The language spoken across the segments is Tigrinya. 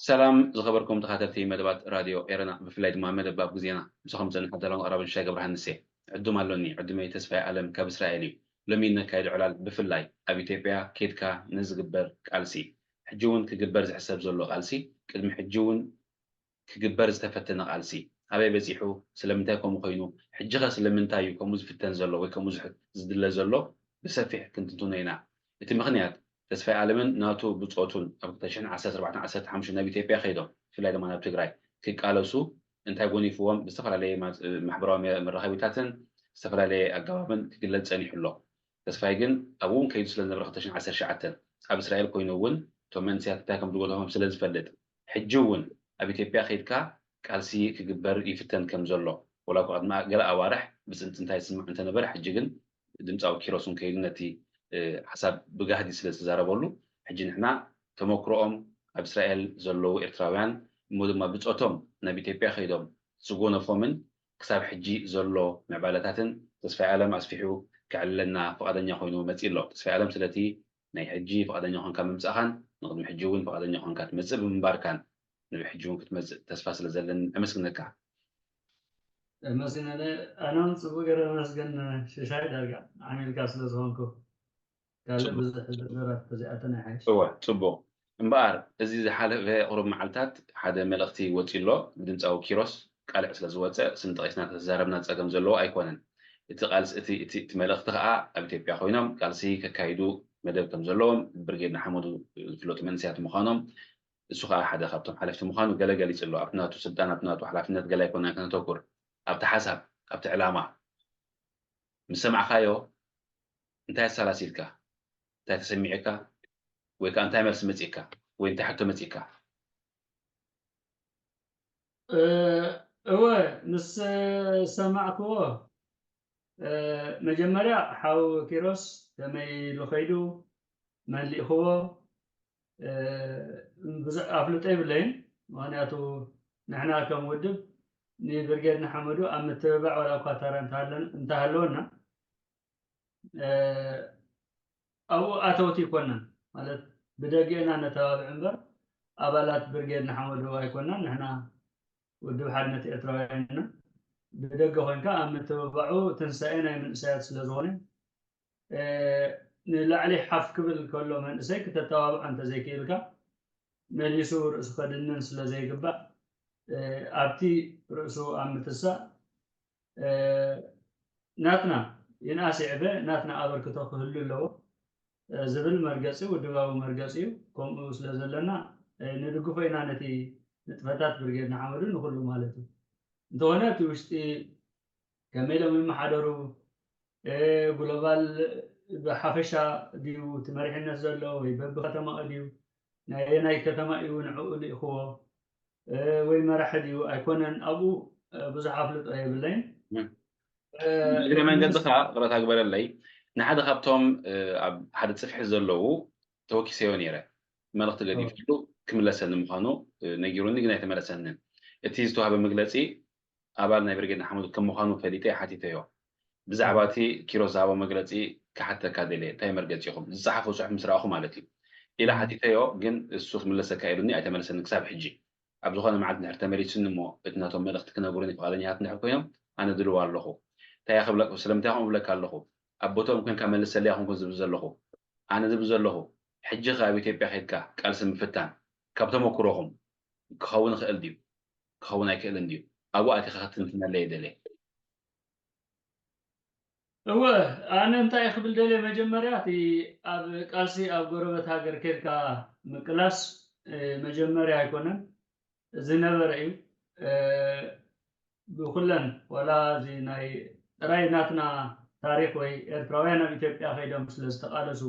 ሰላም ዝኸበርኩም ተኻተልቲ መደባት ራድዮ ኤረና፣ ብፍላይ ድማ መደብ ኣብ ግዜና። ምሳኹም ዝጸንሕ ሓዳላውን ኣቕራብን ሽሻይ ገብረሃንስ እየ። ዕዱም ኣሎኒ፣ ዕዱመይ ተስፋይ ኣለም ካብ እስራኤል እዩ። ሎሚ እነካይዶ ዕላል ብፍላይ ኣብ ኢትዮጵያ ኬድካ ንዝግበር ቃልሲ፣ ሕጂ እውን ክግበር ዝሕሰብ ዘሎ ቃልሲ፣ ቅድሚ ሕጂ እውን ክግበር ዝተፈተነ ቃልሲ፣ ኣበይ በጺሑ፣ ስለምንታይ ከምኡ ኮይኑ፣ ሕጂኸ ስለምንታይ እዩ ከምኡ ዝፍተን ዘሎ ወይ ከምኡ ዝሕ- ዝድለ ዘሎ ብሰፊሕ ክንትንትኖ ኢና። እቲ ምኽንያት ተስፋይ ኣለምን ናቱ ብጾቱን ኣብ ክልተ ሽሕን ዓሰርተ ኣርባዕተን ዓሰርተ ሓሙሽተን ናብ ኢትዮጵያ ከይዶም፣ ብፍላይ ድማ ናብ ትግራይ ክቃለሱ እንታይ ጎኒፍዎም ብዝተፈላለየ ማ- ማሕበራዊ መ- መራኸቢታትን ዝተፈላለየ ኣገባብን ክግለጽ ጸኒሑ ኣሎ። ተስፋይ ግን ኣብኡ እውን ከይዱ ስለ ዝነበረ ክልተ ሽሕን ዓሰርተ ትሽዓተን ኣብ እስራኤል ኮይኑ እውን እቶም መንእሰያት እንታይ ከም ዝጎድሆም ስለ ዝፈልጥ ሕጂ እውን ኣብ ኢትዮጵያ ከይድካ ቃልሲ ክግበር ይፍተን ከም ዘሎ ወላ እኳ ቅድሚ ገለ ኣዋርሕ ብጽንጽንታ ይስማዕ እንተነበረ ሕጂ ግን ድምፃዊ ኪሮስ እውን ከይዱ ነቲ ሓሳብ ብጋህዲ ስለ ዝተዛረበሉ ሕጂ ንሕና ተመክሮኦም ኣብ እስራኤል ዘለዉ ኤርትራውያን እሞ ድማ ብፆቶም ናብ ኢትዮጵያ ከይዶም ዝጎነፎምን ክሳብ ሕጂ ዘሎ ምዕባለታትን ተስፋይ ኣለም ኣስፊሑ ከዕልለና ፍቓደኛ ኮይኑ መፂ ኣሎ። ተስፋይ ኣለም ስለቲ ናይ ሕጂ ፍቓደኛ ኮንካ ምምፃእኻን ንቅድሚ ሕጂ እውን ፍቓደኛ ኮንካ ትመፅእ ብምንባርካን ንብ ሕጂ እውን ክትመፅእ ተስፋ ስለ ዘለኒ ኣመስግነካ። ኣመስግነለ ኣነም ፅቡቅ ገረ መስገን ሽሻይ ዳርጋ ዓሚልካ ስለ ዝኾንኩ ካልእ ብዙሕ ዝርዝራት ተዚኣተና ይሓይሽ። እወ፣ ጽቡቕ። እምበኣር፣ እዚ ዝሓለፈ ቁሩብ መዓልታት ሓደ መልእኽቲ ወጺኡ ኣሎ። ብድምጻዊ ኪሮስ ቃልዕ ስለ ዝወጸ፣ ስም ጠቒስና እንተተዛረብና ጸገም ዘለዎ ኣይኮነን። እቲ ቃልስ-፣ እቲ፣ እቲ፣ እቲ መልእኽቲ ከኣ ኣብ ኢትዮጵያ ኮይኖም ቃልሲ ከካይዱ መደብ ከም ዘለዎም፣ ብርጌድ ንሓመዱ ዝፍለጡ መንእሰያት ምዃኖም፣ እሱ ከኣ ሓደ ካብቶም ሓለፍቲ ምዃኑ ገለ ገሊጹ ኣሎ። ኣብቲ ናቱ ስልጣን፣ ኣብቲ ናቱ ሓላፍነት ገለ ኣይኮናን ከነተኩር። ኣብቲ ሓሳብ፣ ኣብቲ ዕላማ ምስ ሰማዕካዮ እንታይ ኣሰላሲልካ? እንታይ ተሰሚዑካ? ወይ ከኣ እንታይ መልሲ መጺእካ? ወይ እንታይ ሕቶ መጺእካ? እወ፣ ምስ ሰማዕክዎ፣ መጀመርያ ሓው ኪሮስ ከመይ ኢሉ ከይዱ፣ መን ልኢኽዎ፣ ብዙሕ ኣፍልጦ የብለይን። ምኽንያቱ ንሕና ከም ውድብ ንብርጌድ ንሓመዱ ኣብ ምትብባዕ ዋላ እኳ ተራ እንተሃለን-፣ እንተሃለወና፣ ኣብኡ ኣተውቲ ኣይኮናን። ማለት ብደገ ኢና ነተባብዕ እምበር ኣባላት ብርጌድ ንሓመዱ ኣይኮናን። ንሕና ውድብ ሓድነት ኤርትራውያን ኢና። ብደገ ኮይንካ ኣብ ምትብባዑ ትንሳኤ ናይ መንእሰያት ስለ ዝኾነ፣ ንላዕሊ ሓፍ ክብል ከሎ መንእሰይ ክተተባብዖ እንተዘይክኢልካ፣ መሊሱ ርእሱ ከድንን ስለ ዘይግባእ፣ ኣብቲ ርእሱ ኣብ ምትሳእ፣ ናትና ይንኣስ ይዕበ ናትና ኣበርክቶ ክህሉ ኣለዎ ዝብል መርገጺ ውድባዊ መርገጺ እዩ። ከምኡ ስለ ዘለና፣ ንድግፎ ኢና ነቲ ንጥፈታት ብርጌድ ንሓመዱ ንኹሉ ማለት እዩ። እንተኾነ እቲ ውሽጢ ከመይ ኢሎም ይመሓደሩ፣ ግሎባል ብሓፈሻ ድዩ እቲ መሪሕነት ዘሎ ወይ በብከተማኡ ድዩ፣ ናይ ኣየናይ ከተማ እዩ ንዕኡ ልኢኽዎ ወይ መራሒ ድዩ ኣይኮነን፣ ኣብኡ ብዙሕ ኣፍልጦ የብለይን። እግረ መንገዲ ከዓ ቅረታ ግበረለይ፣ ንሓደ ካብቶም ኣብ ሓደ ፅፍሒ ዘለዉ ተወኪሰዮ ነይረ። መልእኽቲ ገዲፍሉ ክምለሰኒ ምዃኑ ነጊሩኒ፣ ግን ኣይተመለሰንን። እቲ ዝተዋህበ መግለፂ ኣባል ናይ ብርጌድ ንሓመዱ ከም ምዃኑ ፈሊጠ ሓቲተዮ። ብዛዕባ እቲ ኪሮስ ዝሃቦ መግለፂ ክሓተካ ደልየ፣ እንታይ መርገፂኹም? ዝፀሓፎ ፅሑፍ ምስ ረኣኹ ማለት እዩ። ኢለ ሓቲተዮ፣ ግን እሱ ክምለሰካ ኢሉኒ ኣይተመለሰኒ ክሳብ ሕጂ። ኣብ ዝኾነ መዓልቲ እንድሕር ተመሊሱኒ እሞ እቲ ናቶም መልእኽቲ ክነግሩኒ ፍቓደኛታት እንድሕር ኮይኖም ኣነ ድልው ኣለኹ። እንታይ እየ ክብለካ፣ ስለምንታይ ከምኡ እብለካ ኣለኹ? ኣብ ቦትኦም ኮንካ መልሰለይ ኣይኮንኩን ዝብል ዘለኹ። ኣነ ዝብል ዘለኹ ሕጂ ከ ኣብ ኢትዮጵያ ከይድካ ቃልሲ ምፍታን ካብ ተመኩሮኹም ክኸውን ይኽእል ድዩ? ክኸውን ኣይክእልን ድዩ? ኣብኡ ኣቲኻ ክትንትነለይ እየ ደልየ። እወ፣ ኣነ እንታይ ክብል ደልየ፣ መጀመርያ እቲ ኣብ ቃልሲ ኣብ ጎረበት ሃገር ኬድካ ምቅላስ መጀመርያ ኣይኮነን፣ ዝነበረ እዩ። ብኩለን ዋላ እዚ ናይ ጥራይ ናትና ታሪኽ ወይ ኤርትራውያን ኣብ ኢትዮጵያ ከይዶም ስለ ዝተቃለሱ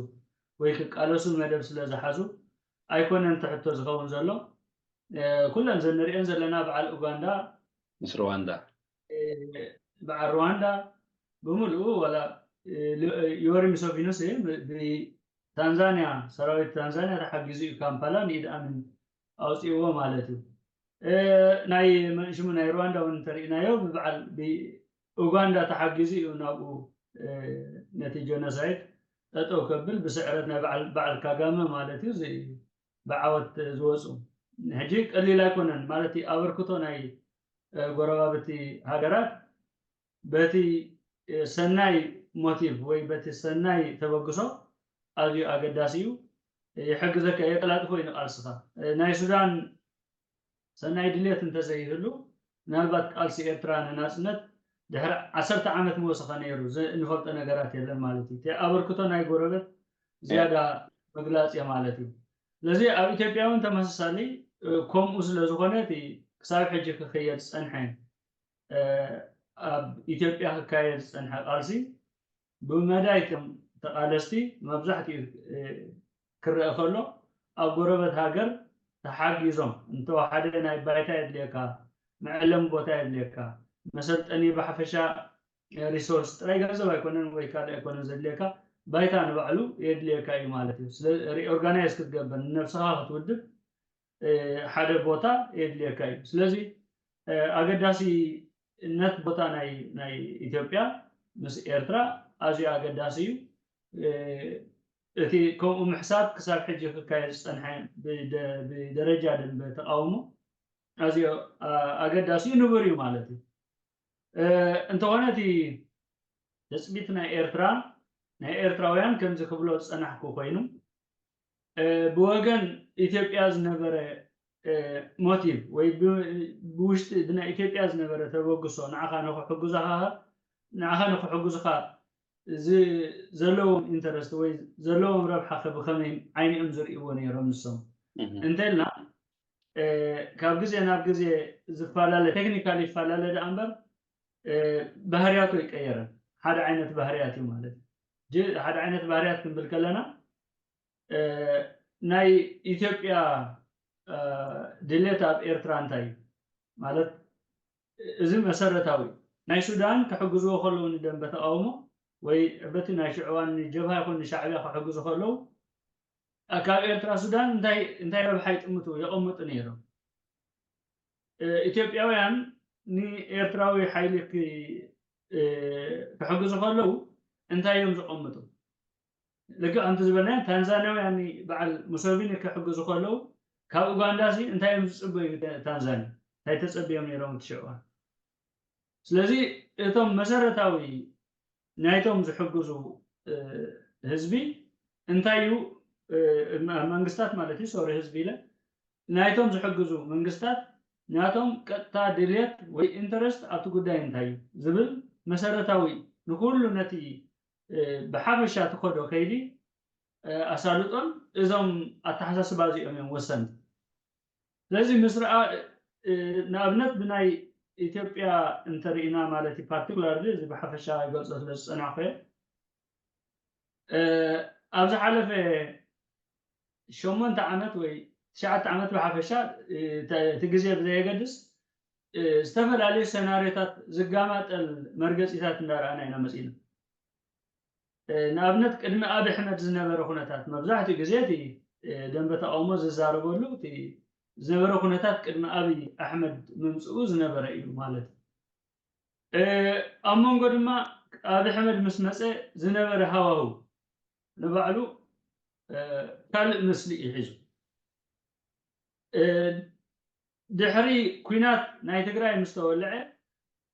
ወይ ክቃለሱ መደብ ስለ ዝሓዙ ኣይኮነን እቲ ሕቶ ዝኸውን ዘሎ። ኩለን ዘንሪኤን ዘለና በዓል ኡጋንዳ ምስ ሩዋንዳ በዓል ሩዋንዳ ብምልኡ ዋላ ዮሪ ሙሰቪኒስ ብታንዛንያ ሰራዊት ታንዛንያ ተሓጊዙ እዩ ካምፓላ ንኢድ ኣሚን ኣውፅእዎ ማለት እዩ። ናይ መንሽሙ ናይ ሩዋንዳ እውን እንተሪእናዮ ብበዓል ብኡጋንዳ ተሓጊዙ እዩ ናብኡ ነቲ ጀኖሳይድ ጠጠው ከብል ብስዕረት ናይ በዓል ካጋመ ማለት እዩ ብዓወት ዝወፁ። ሕጂ ቀሊል ኣይኮነን ማለት እዩ። ኣበርክቶ ናይ ጎረባብቲ ሃገራት በቲ ሰናይ ሞቲቭ ወይ በቲ ሰናይ ተበግሶ ኣዝዩ ኣገዳሲ እዩ። ይሕግዘካ፣ የቀላጥፎ እዩ ንቃልስኻ። ናይ ሱዳን ሰናይ ድሌት እንተዘይህሉ ምናልባት ቃልሲ ኤርትራ ንናጽነት ድሕሪ ዓሰርተ ዓመት ምወሰኸ ነይሩ። እንፈልጦ ነገራት የለን ማለት እዩ። እቲ ኣበርክቶ ናይ ጎረበት ዝያዳ ምግላጽ እየ ማለት እዩ። ስለዚ ኣብ ኢትዮጵያ እውን ተመሳሳሊ ከምኡ ስለ ዝኾነ እቲ ክሳብ ሕጂ ክኸየድ ዝጸንሐ ኣብ ኢትዮጵያ ክካየድ ዝጸንሐ ቃልሲ ብመዳይ እቶም ተቓለስቲ መብዛሕትኡ ክረአ ከሎ ኣብ ጎረበት ሃገር ተሓጊዞም እንተወሓደ ናይ ባይታ የድልየካ፣ መዐለሚ ቦታ የድልየካ፣ መሰልጠኒ ብሓፈሻ ሪሶርስ ጥራይ ገንዘብ ኣይኮነን ወይ ካልእ ኣይኮነን ዘድልየካ፣ ባይታ ንባዕሉ የድልየካ እዩ ማለት እዩ። ስለ ሪኦርጋናይዝ ክትገብር ንነብስኻ ክትውድብ ሓደ ቦታ የድልየካ እዩ። ስለዚ ኣገዳሲነት ቦታ ናይ ናይ ኢትዮጵያ ምስ ኤርትራ ኣዝዩ ኣገዳሲ እዩ። እቲ ከምኡ ምሕሳብ ክሳብ ሕጂ ክካየድ ዝጸንሐ ብደረጃ ደንበ ተቃውሞ ኣዝዩ ኣገዳሲ እዩ፣ ንቡር እዩ ማለት እዩ። እንተኾነ እቲ ትጽቢት ናይ ኤርትራ ናይ ኤርትራውያን ከምዚ ክብሎ ዝጸናሕኩ ኮይኑ ብወገን ኢትዮጵያ ዝነበረ ሞቲቭ ወይ ብውሽጢ ብናይ ኢትዮጵያ ዝነበረ ተበግሶ ንዓኻ ንክሕግዙኻ ንዓኻ ንክሕግዙኻ ዘለዎም ኢንተረስት ወይ ዘለዎም ረብሓ ከ ብኸመይ ዓይኒ እዮም ዝርእይዎ ነይሮም ንሶም እንተልና ካብ ግዜ ናብ ግዜ ዝፈላለ ቴክኒካል ይፈላለ ደኣ እምበር ባህርያቱ ኣይቀየረን። ሓደ ዓይነት ባህርያት እዩ ማለት እዩ። ሓደ ዓይነት ባህርያት ክንብል ከለና ናይ ኢትዮጵያ ድሌት ኣብ ኤርትራ እንታይ እዩ ማለት እዚ መሰረታዊ ናይ ሱዳን ክሕግዝዎ ከለዉ ንደንበ ተቃውሞ ወይ በቲ ናይ ሽዕዋን ንጀብሃ ይኹን ንሻዕብያ ክሕግዙ ከለዉ ካብ ኤርትራ ሱዳን እንታይ እንታይ ረብሓ ይጥምቱ የቐምጡ ነይሮም። ኢትዮጵያውያን ንኤርትራዊ ሓይሊ ክሕግዙ ከለዉ እንታይ እዮም ዘቐምጡ? ልክዕ ከምቲ ዝበልና ታንዛንያውያን በዓል ሙሶቪኒ ክሕግዙ ከለዉ ካብ ኡጋንዳ ሲ እንታይ እዮም ዝፅበዩ? ታንዛንያ እንታይ ተፀቢዮም ነይሮም እቲ ሽዕዋን? ስለዚ እቶም መሰረታዊ ናይቶም ዝሕግዙ ህዝቢ እንታይ እዩ መንግስታት ማለት እዩ ሶሪ ህዝቢ ኢለ ናይቶም ዝሕግዙ መንግስታት ናቶም ቀጥታ ድልየት ወይ ኢንተረስት ኣብቲ ጉዳይ እንታይ እዩ ዝብል መሰረታዊ ንኩሉ ነቲ ብሓፈሻ ትኸዶ ከይዲ ኣሳልጦን እዞም ኣተሓሳስባ እዚኦም እዮም ወሰንቲ። ስለዚ ምስ ረኣ ንኣብነት ብናይ ኢትዮጵያ እንተርኢና ማለት እዩ ፓርቲኩላር እዚ ብሓፈሻ ይገልፆ ስለ ዝፀናሕኮ ኣብ ዝሓለፈ ሸሞንተ ዓመት ወይ ትሽዓተ ዓመት ብሓፈሻ እቲ ግዜ ብዘየገድስ ዝተፈላለዩ ሰናሪዮታት ዝጋማጠል መርገፂታት እንዳረኣና ኢና መፂና። ንኣብነት ቅድሚ ኣብ ኣሕመድ ዝነበረ ኩነታት መብዛሕትኡ ግዜ እቲ ደንበ ተቃውሞ ዝዛረበሉ እቲ ዝነበረ ኩነታት ቅድሚ ኣብይ ኣሕመድ ምምፅኡ ዝነበረ እዩ ማለት እዩ። ኣብ መንጎ ድማ ኣብ ኣሕመድ ምስ መፀ ዝነበረ ሃዋህው ንባዕሉ ካልእ ምስሊ እዩ ሒዙ። ድሕሪ ኩናት ናይ ትግራይ ምስ ተወልዐ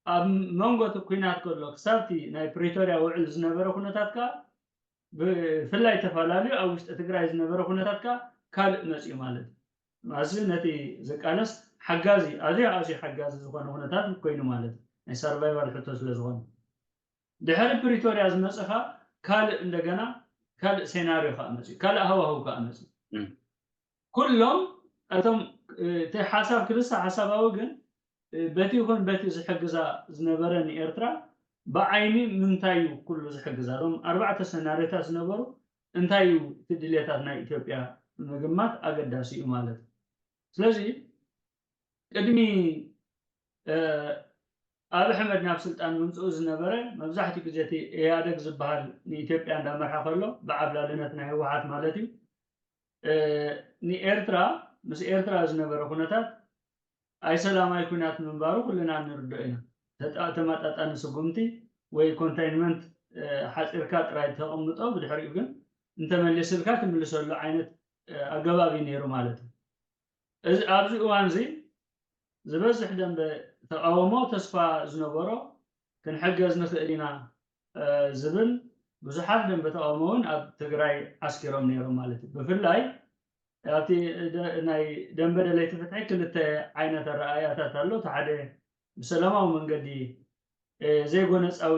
ኣብ መንጎ እቲ ኩናት ከሎ ክሳብቲ ናይ ፕሪቶርያ ውዕል ዝነበረ ኩነታት ከዓ ብፍላይ ተፈላለዩ ኣብ ውሽጢ ትግራይ ዝነበረ ኩነታት ከዓ ካልእ መፅኡ ማለት እዩ። ማዚ ነቲ ዝቃለስ ሓጋዚ ኣዝዩ ኣዝዩ ሓጋዚ ዝኾነ ኩነታት ኮይኑ ማለት እዩ ናይ ሰርቫይቫል ሕቶ ስለ ዝኾነ ድሕሪ ፕሪቶርያ ዝመፅኻ ካልእ እንደገና ካልእ ሴናርዮ ከዓ መፅኡ ካልእ ሃዋህው ከዓ መፅኡ ኩሎም እቶም እቲ ሓሳብ ክልሳ ሓሳባዊ ግን በቲ ይኹን በቲ ዝሕግዛ ዝነበረ ንኤርትራ ብዓይኒ ምንታይ እዩ ኩሉ ዝሕግዛ እዞም ኣርባዕተ ሰናሪዮታት ዝነበሩ እንታይ እዩ እቲ ድልየታት ናይ ኢትዮጵያ ምግማት ኣገዳሲ እዩ ማለት እዩ ስለዚ ቅድሚ ኣብ ኣሕመድ ናብ ስልጣን ምምፅኡ ዝነበረ መብዛሕትኡ ግዜ እቲ ኢህኣደግ ዝበሃል ንኢትዮጵያ እንዳመርሓ ከሎ ብዓብላልነት ናይ ህወሓት ማለት እዩ ንኤርትራ ምስ ኤርትራ ዝነበረ ኩነታት ኣይሰላማይ ኩናት ምንባሩ ኩልና ንርድኦ ኢና። ተመጣጣኒ ስጉምቲ ወይ ኮንታይንመንት ሓፂርካ ጥራይ ተቐምጦ ብድሕሪኡ ግን እንተመሊስልካ ትምልሰሉ ዓይነት ኣገባብ እዩ ነይሩ ማለት እዩ። ኣብዚ እዋን እዚ ዝበዝሕ ደንበ ተቃውሞ ተስፋ ዝነበሮ ክንሕገዝ ንኽእል ኢና ዝብል ብዙሓት ደንበ ተቃውሞ እውን ኣብ ትግራይ ዓስኪሮም ነይሮም ማለት እዩ። ብፍላይ ኣብቲ ናይ ደንበ ደለይቲ ፍትሒ ክልተ ዓይነት ኣረኣእያታት ኣሎ። እቲ ሓደ ብሰላማዊ መንገዲ ዘይጎነፃዊ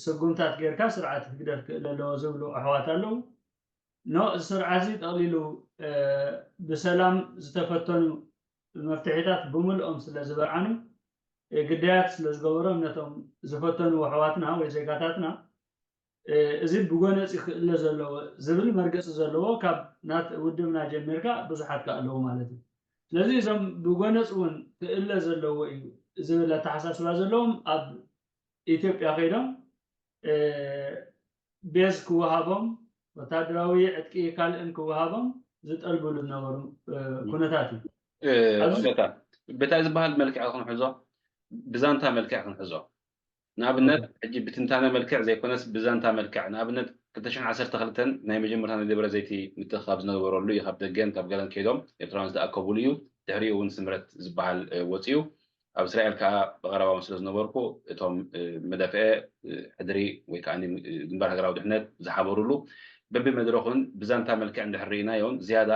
ስጉምታት ጌርካ ስርዓት ህግደፍ ክእለ ኣለዎ ዝብሉ ኣሕዋት ኣለዉ። ኖ፣ እዚ ስርዓት እዚ ጠቕሊሉ ብሰላም ዝተፈተኑ መፍትሒታት ብምልኦም ስለ ዝበርዓኑ፣ ግዳያት ስለ ዝገበሮም ነቶም ዝፈተኑ ኣሕዋትና ወይ ዜጋታትና እዚ ብጎነፂ ክእለ ዘለዎ ዝብል መርገፂ ዘለዎ ካብ ናት ውድብና ጀሚርካ ብዙሓት ከ ኣለዉ ማለት እዩ። ስለዚ እዞም ብጎነፂ እውን ክእለ ዘለዎ እዩ ዝብል ኣተሓሳስባ ዘለዎም ኣብ ኢትዮጵያ ከይዶም ቤዝ ክወሃቦም፣ ወታደራዊ ዕጥቂ ካልእን ክወሃቦም ዝጠልብሉ ዝነበሩ ኩነታት እዩ። በታ ዝበሃል መልክዕ ክንሕዞ፣ ብዛንታ መልክዕ ክንሕዞ፣ ንኣብነት ሕጂ ብትንታነ መልክዕ ዘይኮነስ ብዛንታ መልክዕ፣ ንኣብነት ክልተ ሽሕን ዓሰርተ ክልተን ናይ መጀመርታ ናይ ደብረ ዘይቲ ምትእኽኻብ ዝነበረሉ እዩ። ካብ ደገን ካብ ገለን ከይዶም ኤርትራውያን ዝተኣከቡሉ እዩ። ድሕሪኡ እውን ስምረት ዝበሃል ወፅዩ። ኣብ እስራኤል ከዓ ብቐረባ ስለ ዝነበርኩ እቶም መዳፍዐ ሕድሪ ወይ ከዓ ግንባር ሃገራዊ ድሕነት ዝሓበሩሉ በቢ መድረኹን ብዛንታ መልክዕ እንድሕር ርኢናዮን ዝያዳ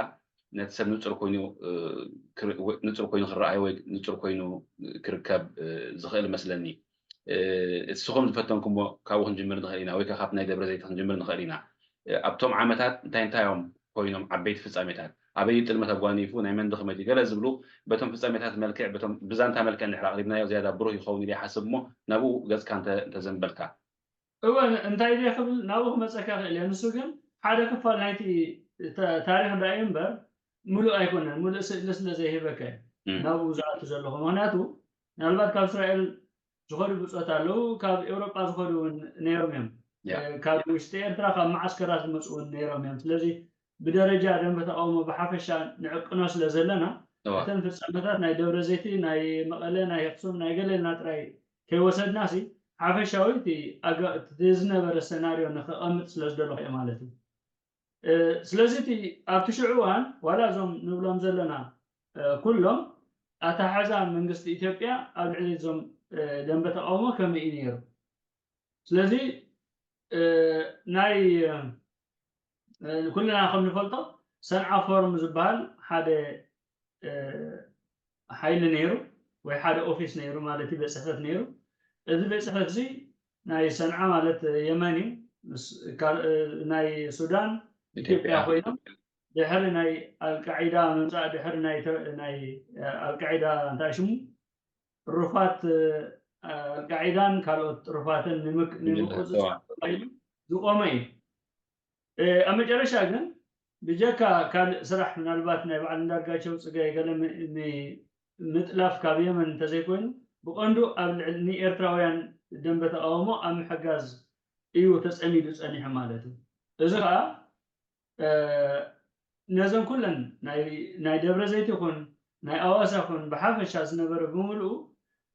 ነቲ ሰብ ንፁር ኮይኑ ንፁር ኮይኑ ክረኣይ ወይ ንፁር ኮይኑ ክርከብ ዝኽእል መስለኒ። እስኹም ዝፈተንኩሞ ካብኡ ክንጅምር ንኽእል ኢና ወይ ካብ ናይ ደብረ ዘይት ክንጅምር ንኽእል ኢና። ኣብቶም ዓመታት እንታይ እንታይ እዮም ኮይኖም ዓበይቲ ፍፃሜታት? ኣበይ ጥልመት ኣጓኒፉ ናይ መን ድኽመት እዩ ገለ ዝብሉ በቶም ፍፃሜታት መልክዕ በቶም ብዛንታ መልክዕ እንድሕር ኣቕሪብናዮ ዝያዳ ብሩህ ይኸውን ኢለ ይሓስብ እሞ ናብኡ ገፅካ እንተዘንበልካ። እወ እንታይ ድየ ክብል ናብኡ ክመፀካ ክእል እየ። ንሱ ግን ሓደ ክፋል ናይቲ ታሪክ ዳእዩ እምበር ሙሉእ ኣይኮነን። ሙሉእ ስእሊ ስለ ዘይህበካ እዩ ናብኡ ዝኣቱ ዘለኹ። ምክንያቱ ምናልባት ካብ እስራኤል ዝኸዱ ብፆት ኣለዉ፣ ካብ ኤውሮጳ ዝኸዱ እውን ነይሮም እዮም። ካብ ውሽጢ ኤርትራ ካብ መዓስከራት ዝመፁ እውን ነይሮም እዮም። ስለዚ ብደረጃ ደንበ ተቃውሞ ብሓፈሻ ንዕቅኖ ስለ ዘለና እተን ፍፃመታት ናይ ደብረ ዘይቲ፣ ናይ መቐለ፣ ናይ ኣክሱም፣ ናይ ገለልና ጥራይ ከይወሰድና ሲ ሓፈሻዊ እቲ ዝነበረ ሰናርዮ ንክቐምጥ ስለ ዝደለኹ እየ ማለት እዩ። ስለዚ እቲ ኣብቲ ሽዑ እዋን ዋላ እዞም ንብሎም ዘለና ኩሎም ኣተሓሕዛ መንግስቲ ኢትዮጵያ ኣብ ልዕሊ እዞም ደንበ ተቃውሞ ከመይ እዩ ነይሩ? ስለዚ ናይ ኩልና ከም ንፈልጦ ሰንዓ ፎርም ዝበሃል ሓደ ሓይሊ ነይሩ ወይ ሓደ ኦፊስ ነይሩ ማለት እዩ፣ ቤት ፅሕፈት ነይሩ። እዚ ቤት ፅሕፈት እዚ ናይ ሰንዓ ማለት የመን እዩ፣ ናይ ሱዳን ኢትዮጵያ ኮይኖም ድሕሪ ናይ ኣልቃዒዳ ምምፃእ ድሕሪ ናይ ኣልቃዒዳ እንታይ ሽሙ ሩፋት ኣልቃዒዳን ካልኦት ሩፋትን ንምቁፅፃር ዝቆመ እዩ። ኣብ መጨረሻ ግን ብጀካ ካልእ ስራሕ ምናልባት ናይ በዓል እንዳርጋቸው ፅገ ገለ ምጥላፍ ካብ የመን እንተዘይኮይኑ ብቐንዱ ኣብ ልዕሊ ንኤርትራውያን ደንበ ተቃውሞ ኣብ ምሕጋዝ እዩ ተፀሚዱ ፀኒሑ ማለት እዩ። እዚ ከዓ ነዘን ኩለን ናይ ደብረ ዘይት ይኹን ናይ ኣዋሳ ይኹን ብሓፈሻ ዝነበረ ብምልኡ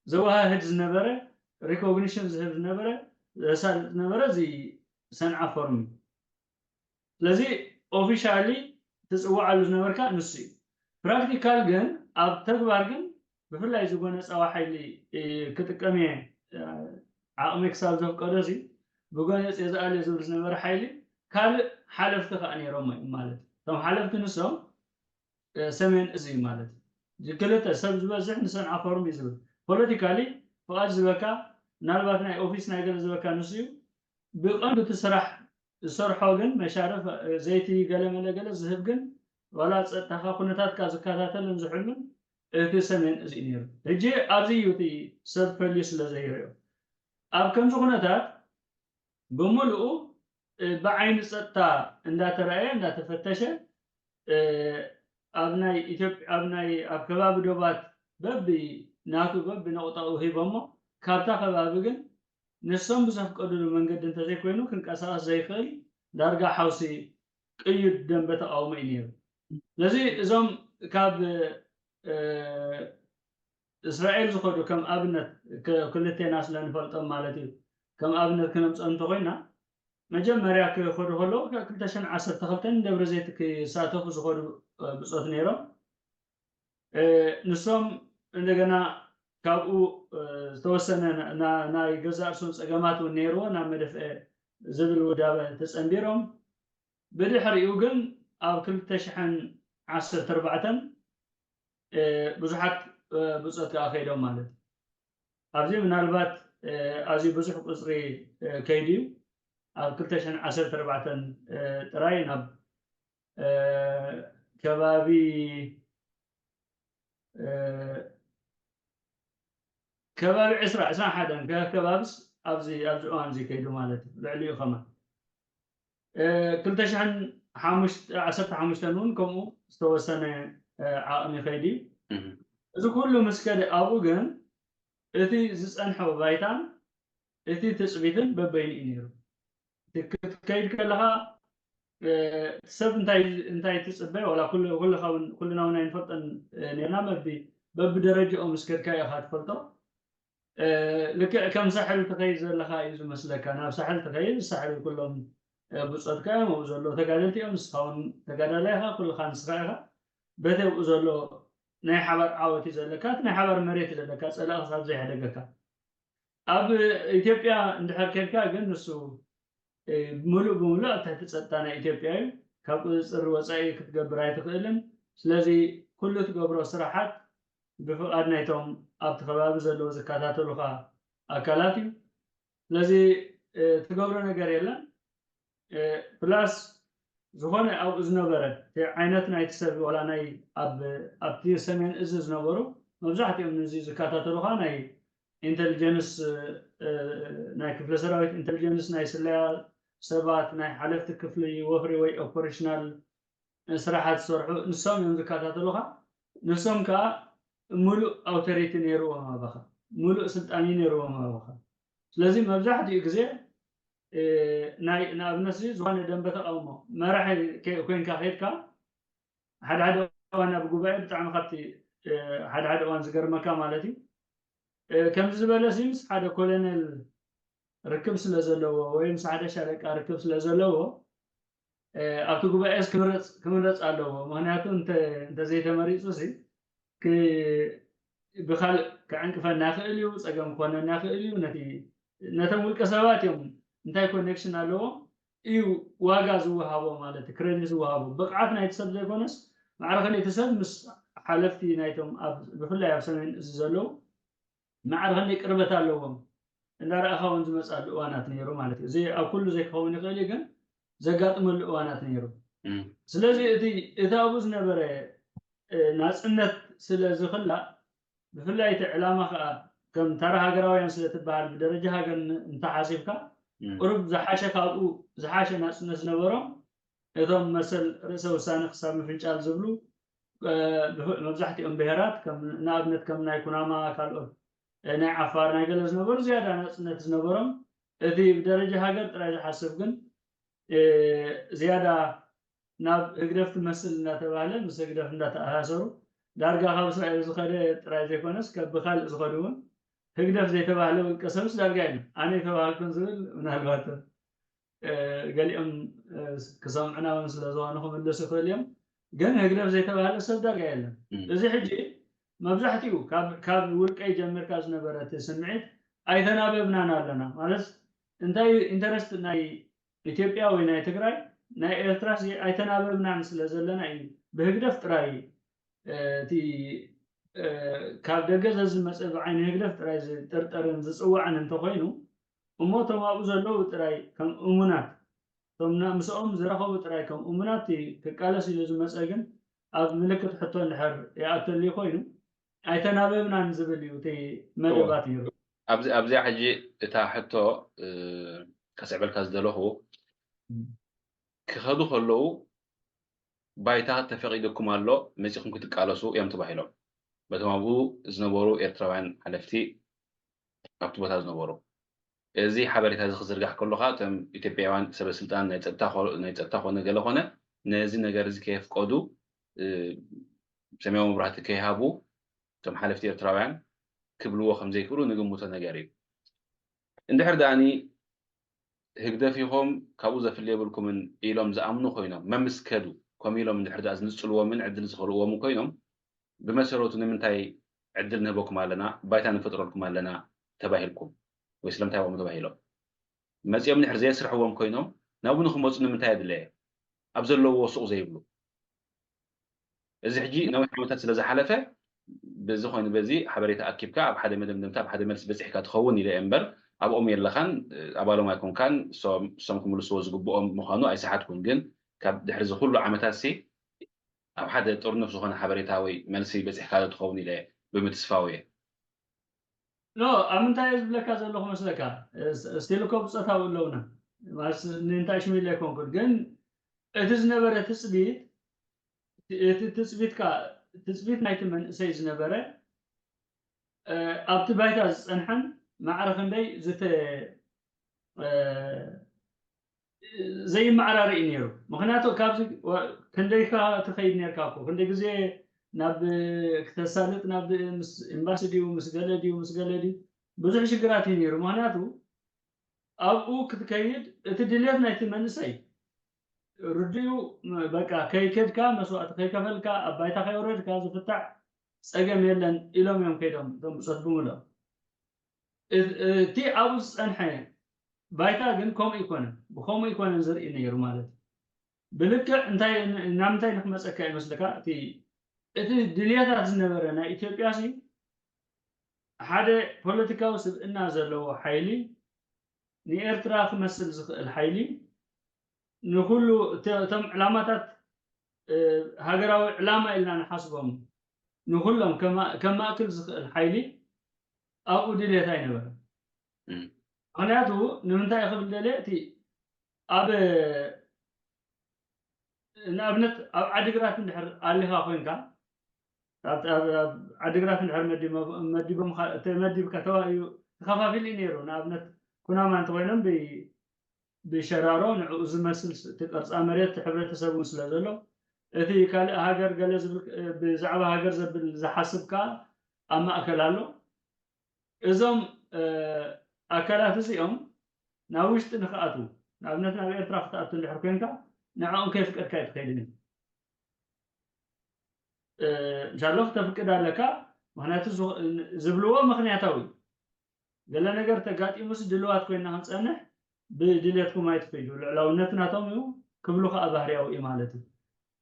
ዘወሃህድ ዝነበረ ሪኮግኒሽን ዝህብ ዝነበረ ዘሳልጥ ዝነበረ እዚ ሰንዓ ፎርም እዩ። ስለዚ ኦፊሻሊ ትፅዋዓሉ ዝነበርካ ንሱ እዩ። ፕራክቲካል ግን ኣብ ተግባር ግን ብፍላይ ዝጎነፃዊ ሓይሊ ክጥቀም እየ ዓቕሚ ክሳብ ዘፍቀዶ እዚ ብጎነፅ እየ ዝኣልዮ ዝብል ዝነበረ ሓይሊ ካልእ ሓለፍቲ ከዓ ነይሮም እዮም ማለት እዩ። እቶም ሓለፍቲ ንሶም ሰሜን እዚ እዩ ማለት እዩ። ክልተ ሰብ ዝበዝሕ ንሰንዓ ፎርም እዩ ዝብል ፖለቲካሊ ፍቓድ ዝበካ ምናልባት ናይ ኦፊስ ናይ ገለ ዝበካ ንሱ እዩ። ብቐንዱ እቲ ስራሕ ዝሰርሖ ግን መሻርፍ ዘይቲ ገለመለ ገለ ዝህብ ግን ዋላ ፀጥታካ ኩነታትካ ዝከታተልን ዝሕሉን እቲ ሰሜን እዚ እዩ ነይሩ። ሕጂ ኣብዚ እዩ እቲ ሰብ ፈልዩ ስለ ዘይሪኦ ኣብ ከምዚ ኩነታት ብምልኡ ብዓይኒ ፀጥታ እንዳተረኣየ እንዳተፈተሸ ኣብ ናይ ኢትዮጵያ ኣብ ናይ ኣብ ከባቢ ዶባት በቢ ናቱ በቢ ነቑጣኡ ሂቦሞ ካብታ ከባቢ ግን ንሶም ብዘፍቀዱሉ መንገዲ እንተዘይኮይኑ ክንቀሳቐስ ዘይኽእል ዳርጋ ሓውሲ ቅዩድ ደንበ ተቃውሞ እዩ ነይሩ። ስለዚ እዞም ካብ እስራኤል ዝኸዱ ከም ኣብነት ክልቴና ስለ ንፈልጦም ማለት እዩ። ከም ኣብነት ክነምፀ እንተኮይና መጀመርያ ክኸዱ ከለዉ ክልተ ሽሕን ዓሰርተ ክልተን ደብረ ዘይት ክሳተፉ ዝኸዱ ብፆት ነይሮም። ንሶም እንደገና ካብኡ ዝተወሰነ ናይ ገዛእ ርእሶም ፀገማት እውን ነይርዎ ናብ መደፍኤ ዝብል ውዳበ ተፀንቢሮም ብድሕሪኡ ግን ኣብ ክልተ ሽሕን ዓሰርተ ኣርባዕተን ብዙሓት ብፆት ከዓ ከይዶም ማለት እዩ። ኣብዚ ምናልባት ኣዝዩ ብዙሕ ቁፅሪ ከይዱ እዩ። ኣብ ክልተ ሽሕን ዓሰርተ ኣርባዕተን ጥራይ ናብ ከባቢ ከባቢ ዕስራ ዕስራን ሓደን ከባብስ ኣብዚ ኣብዚ እዋን እዚ ከይዱ ማለት እዩ። ልዕሊኡ ከማን ክልተ ሽሕን ዓሰርተ ሓሙሽተን እውን ከምኡ ዝተወሰነ ዓቕሚ ከይዱ እዩ። እዚ ኩሉ ምስ ከደ ኣብኡ ግን እቲ ዝፀንሐ ባይታን እቲ ትፅቢትን በበይኑ እዩ ነይሩ። ክትከይድ ከለኻ ሰብ እንታይ እንታይ ትፅበ ዋላ ኩልና እውን ኣይንፈልጠን ነና መቢ በብደረጃኦም ምስ ከድካ ኢኻ ትፈልጦ። ልክዕ ከም ሳሕል ትኸይድ ዘለኻ እዩ ዝመስለካ። ናብ ሳሕል ትኸይድ ሳሕል ኩሎም ብፆትካ እዮም ኣብኡ ዘለዉ ተጋደልቲ እዮም። ንስኻ እውን ተጋዳላይ ኢኻ፣ ኩልኻ ንስኻ ኢኻ። በቲ ኣብኡ ዘሎ ናይ ሓባር ዓወት እዩ ዘለካ፣ እቲ ናይ ሓባር መሬት እዩ ዘለካ፣ ፀላኢ ክሳብ ዘይሕደገካ። ኣብ ኢትዮጵያ እንድሕር ከድካ ግን ንሱ ሙሉእ ብሙሉእ ኣብ ትሕቲ ፀጥታ ናይ ኢትዮጵያ እዩ። ካብ ቁፅፅር ወፃኢ ክትገብር ኣይትኽእልን። ስለዚ ኩሉ ትገብሮ ስራሓት ብፍቓድ ናይቶም ኣብቲ ከባቢ ዘለዉ ዝከታተሉኻ ኣካላት እዩ። ስለዚ ትገብሮ ነገር የለን። ፕላስ ዝኾነ ኣብኡ ዝነበረ ዓይነት ናይቲ ሰብ ዋላ ናይ ኣብቲ ሰሜን እዚ ዝነበሩ መብዛሕትኦም ንዚ ዝከታተሉኻ ናይ ኢንቴሊጀንስ ናይ ክፍለ ሰራዊት ኢንቴሊጀንስ ናይ ስለያ ሰባት ናይ ሓለፍቲ ክፍሊ ወፍሪ ወይ ኦፐሬሽናል ስራሓት ዝሰርሑ ንሶም እዮም ዝከታተሉኻ። ንሶም ከዓ ሙሉእ ኣውቶሪቲ ነይርዎም ኣባኻ፣ ሙሉእ ስልጣን እዩ ነይርዎም ኣባኻ። ስለዚ መብዛሕትኡ ግዜ ናይ ንኣብነት እዚ ዝኾነ ደንበ ተቃውሞ መራሒ ኮይንካ ከድካ ሓደ ሓደ እዋን ኣብ ጉባኤ ብጣዕሚ ካብቲ ሓደ ሓደ እዋን ዝገርመካ ማለት እዩ። ከምዚ ዝበለ ሲ ምስ ሓደ ኮሎኔል ርክብ ስለ ዘለዎ ወይ ምስ ሓደ ሻለቃ ርክብ ስለ ዘለዎ ኣብቲ ጉባኤስ ክምረፅ ኣለዎ። ምክንያቱ እንተዘይተመሪፁ ሲ ብካልእ ክዕንቅፈና ይኽእል እዩ፣ ፀገም ክኾነና ይኽእል እዩ። ነቶም ውልቀ ሰባት እዮም እንታይ ኮኔክሽን ኣለዎም እዩ ዋጋ ዝወሃቦ ማለት እዩ፣ ክሬዲት ዝወሃቦ ብቕዓት ናይቲ ሰብ ዘይኮነስ ማዕረ ክልተ ሰብ ምስ ሓለፍቲ ናይቶም ብፍላይ ኣብ ሰሜን እዚ ዘለዉ ማዕረ ክንደይ ቅርበት ኣለዎም እንዳረኣኻ እውን ዝመፅኣሉ እዋናት ነይሩ ማለት እዩ። እዚ ኣብ ኩሉ ዘይክኸውን ይኽእል እዩ፣ ግን ዘጋጥመሉ እዋናት ነይሩ። ስለዚ እቲ እቲ ኣብኡ ዝነበረ ናፅነት ስለ ዝኽላእ ብፍላይ እቲ ዕላማ ከዓ ከም ተራ ሃገራውያን ስለ ትበሃል ብደረጃ ሃገር እንተሓሲብካ ቁሩብ ዝሓሸ ካብኡ ዝሓሸ ናፅነት ዝነበሮም እቶም መሰል ርእሰ ውሳነ ክሳብ ምፍንጫል ዝብሉ መብዛሕትኦም ብሄራት ንኣብነት ከም ናይ ኩናማ ካልኦት ናይ ዓፋር ናይ ገለ ዝነበሩ ዝያዳ ናፅነት ዝነበሮም እቲ ብደረጃ ሃገር ጥራይ ዝሓስብ ግን ዝያዳ ናብ ህግደፍ ትመስል እንዳተባህለ ምስ ህግደፍ እንዳተኣሳሰሩ ዳርጋ ካብ እስራኤል ዝኸደ ጥራይ ዘይኮነስ ከብካልእ ዝኸዱ እውን ህግደፍ ዘይተባህለ ውልቀ ሰብስ ዳርጋ የለን። ኣነ የተባህልኩን ዝብል ምናልባት ገሊኦም ክሰምዑና እውን ስለ ዝኾኑ ክምልሱ ይኽእል እዮም። ግን ህግደፍ ዘይተባህለ ሰብ ዳርጋ የለን። እዚ ሕጂ መብዛሕትኡ ካብ ውልቀይ ጀሚርካ ዝነበረ እቲ ስምዒት ኣይተናበብናን ኣለና ማለት እንታይ ኢንተረስት ናይ ኢትዮጵያ ወይ ናይ ትግራይ ናይ ኤርትራ ኣይተናበብናን ስለ ዘለና እዩ ብህግደፍ ጥራይ እቲ ካብ ደገ ዘዝመፀ ብዓይኒ ህግደፍ ጥራይ ዝጥርጠርን ዝፅዋዕን እንተኮይኑ እሞ እቶም ኣብኡ ዘለዉ ጥራይ ከም እሙናት እቶም ምስኦም ዝረኸቡ ጥራይ ከም እሙናት ክቃለስ ኢሉ ዝመፀ ግን ኣብ ምልክት ሕቶ እንድሕር ይኣተሉ ኮይኑ ኣይተናበብናን ዝብል እዩ እቲ መደባት ነይሩ። ኣብዚኣ ሕጂ እታ ሕቶ ከስዕበልካ ዝደለኹ ክኸዱ ከለዉ ባይታ ተፈቒዱኩም ኣሎ መፂኹም ክትቃለሱ እዮም ተባሂሎም በቶም ኣብኡ ዝነበሩ ኤርትራውያን ሓለፍቲ ኣብቲ ቦታ ዝነበሩ እዚ ሓበሬታ እዚ ክዝርጋሕ ከሎ ከዓ እቶም ኢትዮጵያውያን ሰበ ስልጣን ናይ ፀጥታ ኮነ ገለ ኮነ ነዚ ነገር እዚ ከየፍቀዱ ሰማያዊ መብራህቲ ከይሃቡ እቶም ሓለፍቲ ኤርትራውያን ክብልዎ ከምዘይክእሉ ንግምቶ ነገር እዩ። እንድሕር ደኣኒ ህግደፍ ኢኹም ካብኡ ዘፍሊ የብልኩምን ኢሎም ዝኣምኑ ኮይኖም መምስ ከዱ ከምኡ ኢሎም እንድሕር ደኣ ዝንፅልዎምን ዕድል ዝኸልእዎምን ኮይኖም ብመሰረቱ ንምንታይ ዕድል ንህበኩም ኣለና፣ ባይታ ንፈጥረልኩም ኣለና ተባሂልኩም ወይ ስለምንታይ ኣብኦም ተባሂሎም? መጺኦም ንድሕር ዘየስርሕዎም ኮይኖም ናብኡ ንክመጹ ንምንታይ ኣድለየ? ኣብ ዘለውዎ ሱቕ ዘይብሉ? እዚ ሕጂ ነዊሕ ዓመታት ስለ ዝሓለፈ፣ በዚ ኮይኑ በዚ ሓበሬታ ኣኪብካ ኣብ ሓደ መደምደምታ፣ ኣብ ሓደ መልሲ በጺሕካ ትኸውን ኢለ እየ እምበር፣ ኣብኦም የለኻን፣ ኣባሎም ኣይኮንካን። እሶም እሶም ክምልስዎ ዝግብኦም ምዃኑ ኣይሰሓትኩን። ግን ካብ ድሕሪ እዚ ኩሉ ዓመታት ሲ ኣብ ሓደ ጥርኑፍ ዝኾነ ሓበሬታ ወይ መልሲ በጺሕካ ዶ ትኸውን ኢለ ብምትስፋው እየ። ኖ ኣብ ምንታይ እየ ዝብለካ ዘለኹ መስለካ? ስቲል እኮ ብፆታዊ ኣለውና። ማለት ንእንታይ ሽሚል ኣይኮንኩን፣ ግን እቲ ዝነበረ ትፅቢት፣ እቲ ትፅቢትካ፣ ትፅቢት ናይቲ መንእሰይ ዝነበረ፣ እ፣ ኣብቲ ባይታ ዝፀንሐን ማዕረ ክንደይ ዝተ-፣ እ፣ ዘይመዓራረ እዩ ነይሩ። ምክንያቱ ካብዚ ወ-፣ ክንደይካ ትኸይድ ነርካ እኮ፣ ክንደይ ግዜ ናብ ክተሳልጥ፣ ናብ ምስ ኤምባሲ ድዩ፣ ምስ ገለ ድዩ፣ ምስ ገለ ድዩ፣ ብዙሕ ሽግራት እዩ ነይሩ። ምክንያቱ ኣብኡ ክትከይድ እቲ ድሌት ናይቲ መንእሰይ ርድኡ፣ በቃ ከይከድካ፣ መስዋእቲ ከይከፈልካ፣ ኣብ ባይታ ከይወረድካ ዝፍታሕ ፀገም የለን ኢሎም እዮም ከይዶም እቶም ብፆት ብምሎም። እ-፣ እቲ ኣብኡ ዝፀንሐ ባይታ ግን ከምኡ ኣይኮነን፣ ብከምኡ ኣይኮነን ዝርኢ ነይሩ ማለት እዩ። ብልክዕ እንታይ፣ ናብ ምንታይ ንክመፀካ ይመስልካ? እቲ፣ እቲ ድልየታት ዝነበረ ናይ ኢትዮጵያ ሲ ሓደ ፖለቲካዊ ስብእና ዘለዎ ሓይሊ፣ ንኤርትራ ክመስል ዝኽእል ሓይሊ፣ ንኩሉ እተ-፣ እቶም ዕላማታት፣ እ፣ ሃገራዊ ዕላማ ኢልና ንሓስቦም ንኩሎም ከማ-፣ ከማእክል ዝኽእል ሓይሊ ኣብኡ ድልየት ኣይነበረን። እም። ምክንያቱ ንምንታይ ክብል ደልየ፣ እቲ ኣብ፣ ንኣብነት ኣብ ዓዲግራት እንድሕር ኣሊኻ ኮይንካ፣ ኣብ፣ ኣብ፣ ኣብ ዓዲግራት እንድሕር መዲቦ-፣ መዲቦምካ፣ ተመዲብካ ተዋ-፣ እዩ ተኸፋፊሉ እዩ ነይሩ። ንኣብነት ኩናማ እንተኮይኖም ብ-፣ ብሸራሮ ንዕኡ ዝመስል ስ-፣ እቲ ቅርፃ መሬት ሕብረተሰብ እውን ስለ ዘሎ፣ እቲ ካልእ ሃገር ገለ ዝብል፣ ብዛዕባ ሃገር ዘብል ዝሓስብ ከኣ ኣብ ማእከል ኣሎ። እዞም፣ እ፣ ኣካላት እዚኦም ናብ ውሽጢ ንክኣትዉ፣ ንኣብነት ናብ ኤርትራ ክትኣቱ እንድሕር ኮይንካ፣ ንዕኦም ከየፍቀድካ ኣይትኸይድን እዩ። እ፣ እንሻሎ ክተፍቅድ ኣለካ፣ ምክንያቱ ዝ-፣ ዝብልዎ ምክንያታዊ እዩ። ገለ ነገር ተጋጢሙስ ድልዋት ኮይና ክንጸንሕ ብድልየትኩም ኣይትኸይዱ፣ ልዕላውነት ናቶም እዩ ክብሉ ከኣ ባህርያዊ እዩ ማለት እዩ።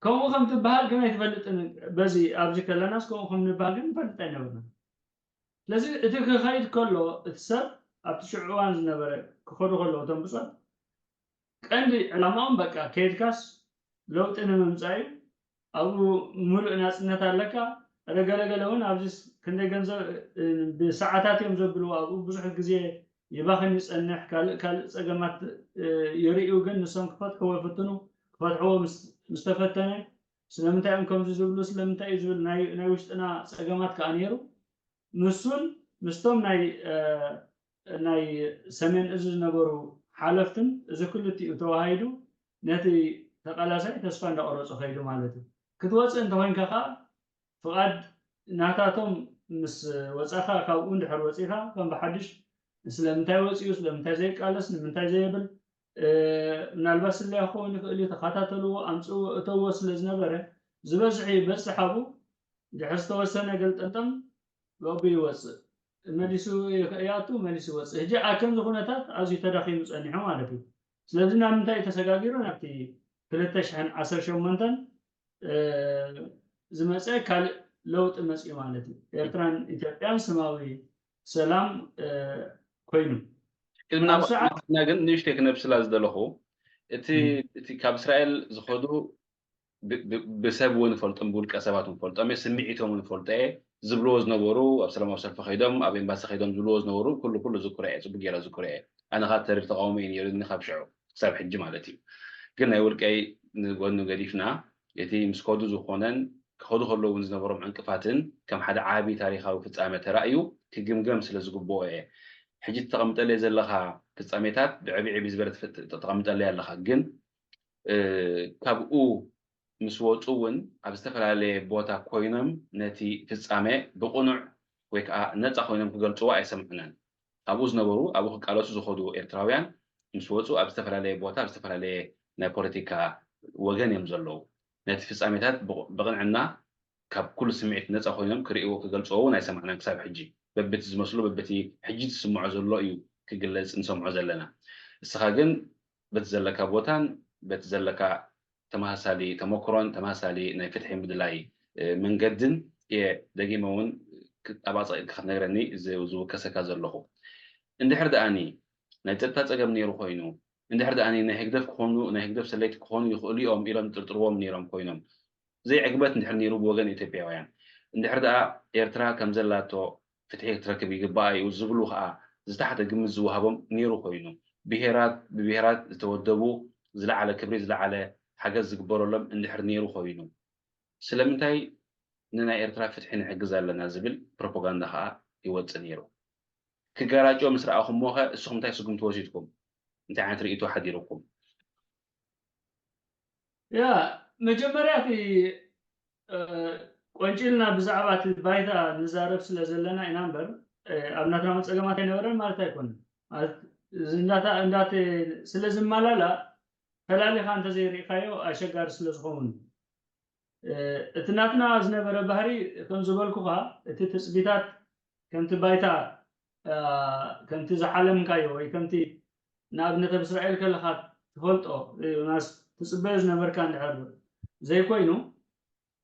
ከምኡ ከም ትበሃል ግን ኣይትፈልጥን። በዚ ኣብዚ ከለናስ ከምኡ ከም ንበሃል ግን ንፈልጥ ኣይነበርናን። ስለዚ እቲ ክኸይድ ከሎ እቲ ሰብ ኣብቲ ሽዑ እዋን ዝነበረ ክኸዱ ከለዉ እቶም ብጾት ቀንዲ ዕላማኦም በቃ ከይድካስ ለውጢ ንምምጻእ እዩ። ኣብኡ ምሉእ ናጽነት ኣለካ። ረገለገለ እውን ኣብዚ ክንደይ ገንዘብ፣ እ፣ ብሰዓታት እዮም ዘብልዎ። ኣብኡ ብዙሕ ግዜ ይባኽን ይጸንሕ። ካልእ ካልእ ጸገማት፣ እ፣ ይርእዩ፣ ግን ንሶም ክፈትሕዎ ይፍትኑ። ክፈትሕዎ ምስ፣ ምስ ተፈተነ ስለምንታይ እዮም ከምዚ ዝብሉ፣ ስለምንታይ እዩ ዝብል ናይ፣ ናይ ውሽጥና ጸገማት ከኣ ነይሩ። ንሱን ምስቶም ናይ፣ እ፣ ናይ ሰሜን እዝ ዝነበሩ ሓለፍትን እዚ ክልቲኡ ተዋሃሂዱ ነቲ ተቓላሳይ ተስፋ እንዳቆረጾ ከይዱ ማለት እዩ። ክትወጽእ እንተኮይንካ ከኣ ፍቓድ ናታቶም ምስ ወጻኻ፣ ካብኡ እንድሕር ወጺኻ ከም ብሓድሽ ስለምንታይ ወጺኡ፣ ስለምንታይ ዘይቃለስ፣ ንምንታይ ዘየብል፣ እ፣ ምናልባት ስለያ ክኸውን ይኽእል እዩ፣ ተኸታተልዎ፣ ኣምጽእዎ፣ እተዎ ስለ ዝነበረ ዝበዝሕ ይበጽሕ ኣብኡ። ድሕር ዝተወሰነ ገልጠምጠም ብኡ ይወጽእ፣ መሊሱ ይኣቱ፣ መሊሱ ይወጽእ። ሕጂ ኣብ ከምዚ ኩነታት ኣዝዩ ተዳኺሙ ጸኒሑ ማለት እዩ። ስለዚ ናብ ምንታይ እዩ ተሰጋጊሩ? ናብቲ ክልተ ሽሕን ዓሰርተ ሸሞንተን፣ እ፣ ዝመጸ ካልእ ለውጢ መጽዩ ማለት እዩ። ኤርትራን ኢትዮጵያን ስማዊ ሰላም፣ እ፣ ኮይኑ። ቅድሚ ናብ ናብኡ ሰዓት ግን ንእሽተይ ክነብስላ ዝደለኹ፣ እቲ፣ እም። እቲ ካብ እስራኤል ዝኸዱ ብ-፣ ብ-፣ ብሰብ እውን እፈልጦም፣ ብውልቀ ሰባት እውን እፈልጦም እየ፣ ስምዒቶም እውን እፈልጦ እየ። ዝብልዎ ዝነበሩ፣ ኣብ ሰላማዊ ሰልፊ ከይዶም፣ ኣብ ኤምባሲ ከይዶም ዝብልዎ ዝነበሩ፣ ኩሉ፣ ኩሉ ዝክሮ እየ፣ ጽቡቅ ገይረ ዝክሮ እየ። ኣነ ካብ ተሪር ተቃውሞ እዩ ነይሩኒ ካብ ሽዑ ክሳብ ሕጂ ማለት እዩ። ግን ናይ ውልቀይ ንጎኑ ገዲፍና፣ እቲ ምስ ከዱ ዝኾነን ክኸዱ ከለዉ እውን ዝነበሮም ዕንቅፋትን ከም ሓደ ዓቢ ታሪኻዊ ፍጻመ ተራእዩ ክግምገም ስለ ዝግብኦ እየ። ሕጂ ተቐምጠለይ ዘለኻ ፍጻሜታት ብዕብይ ዕብይ ዝበለ ተፈ-፣ ተቐምጠለይ ኣለኻ። ግን፣ እ፣ ካብኡ ምስ ወጹ እውን ኣብ ዝተፈላለየ ቦታ ኮይኖም ነቲ ፍጻመ ብቕኑዕ ወይ ከዓ ነጻ ኮይኖም ክገልጽዎ ኣይሰምዑናን። ኣብኡ ዝነበሩ፣ ኣብኡ ክቃለሱ ዝኸዱ ኤርትራውያን ምስ ወጹ ኣብ ዝተፈላለየ ቦታ፣ ኣብ ዝተፈላለየ ናይ ፖለቲካ ወገን እዮም ዘለዉ። ነቲ ፍጻሜታት ብቕ-፣ ብቕንዕና ካብ ኩሉ ስምዒት ነፃ ኮይኖም ክርእይዎ ክገልፅዎ እውን ኣይሰማዕናን ክሳብ ሕጂ። በብቲ ዝመስሎ በብቲ ሕጂ ዝስምዖ ዘሎ እዩ ክግለፅ ንሰምዖ ዘለና። እስኻ ግን በቲ ዘለካ ቦታን በቲ ዘለካ ተመሳሳሊ ተመክሮን ተመሳሳሊ ናይ ፍትሒ ምድላይ መንገድን እየ ደጊመ እውን ኣብ ኣፀቂጥካ ክትነግረኒ ዝውከሰካ ዘለኹ። እንድሕር ደኣኒ ናይ ፀጥታ ፀገም ነይሩ ኮይኑ እንድሕር ደኣ ናይ ህግደፍ ክኾኑ ናይ ህግደፍ ሰለይቲ ክኾኑ ይኽእሉ እዮም ኢሎም ዝጥርጥርዎም ነይሮም ኮይኖም ዘይዕግበት እንድሕር ነይሩ ብወገን ኢትዮጵያውያን እንድሕር ደኣ ኤርትራ ከም ዘላቶ ፍትሒ ክትረክብ ይግባኣ እዩ ዝብሉ ከዓ ዝተሓተ ግምት ዝወሃቦም ነይሩ ኮይኑ ብሄራት ብብሄራት ዝተወደቡ ዝለዓለ ክብሪ ዝለዓለ ሓገዝ ዝግበረሎም እንድሕር ነይሩ ኮይኑ ስለምንታይ ንናይ ኤርትራ ፍትሒ ንሕግዝ ኣለና ዝብል ፕሮፓጋንዳ ከዓ ይወፅእ ነይሩ። ክገራጮ ምስ ረኣኹምዎ ኸ እስኹም እንታይ ስጉምቲ ወሲድኩም? እንታይ ዓይነት ርእይቶ ሓዲርኩም? ያ መጀመርያ እቲ ቆንጭልና ብዛዕባ እቲ ባይታ ንዛረብ ስለ ዘለና ኢና እምበር ኣብ ናትና መፀገማት ኣይነበረን ማለት ኣይኮነን። እንዳተ ስለ ዝመላላ ፈላሊኻ እንተዘይርኢኻዮ ኣሸጋሪ ስለ ዝኸውን እቲ ናትና ዝነበረ ባህሪ ከም ዝበልኩኻ እቲ ትፅቢታት ከምቲ ባይታ ከምቲ ዝሓለምካዮ ወይ ከምቲ ንኣብነት ኣብ እስራኤል ከለኻ ትፈልጦ ዮናስ ትፅበዮ ዝነበርካ እንድሕር ዘይኮይኑ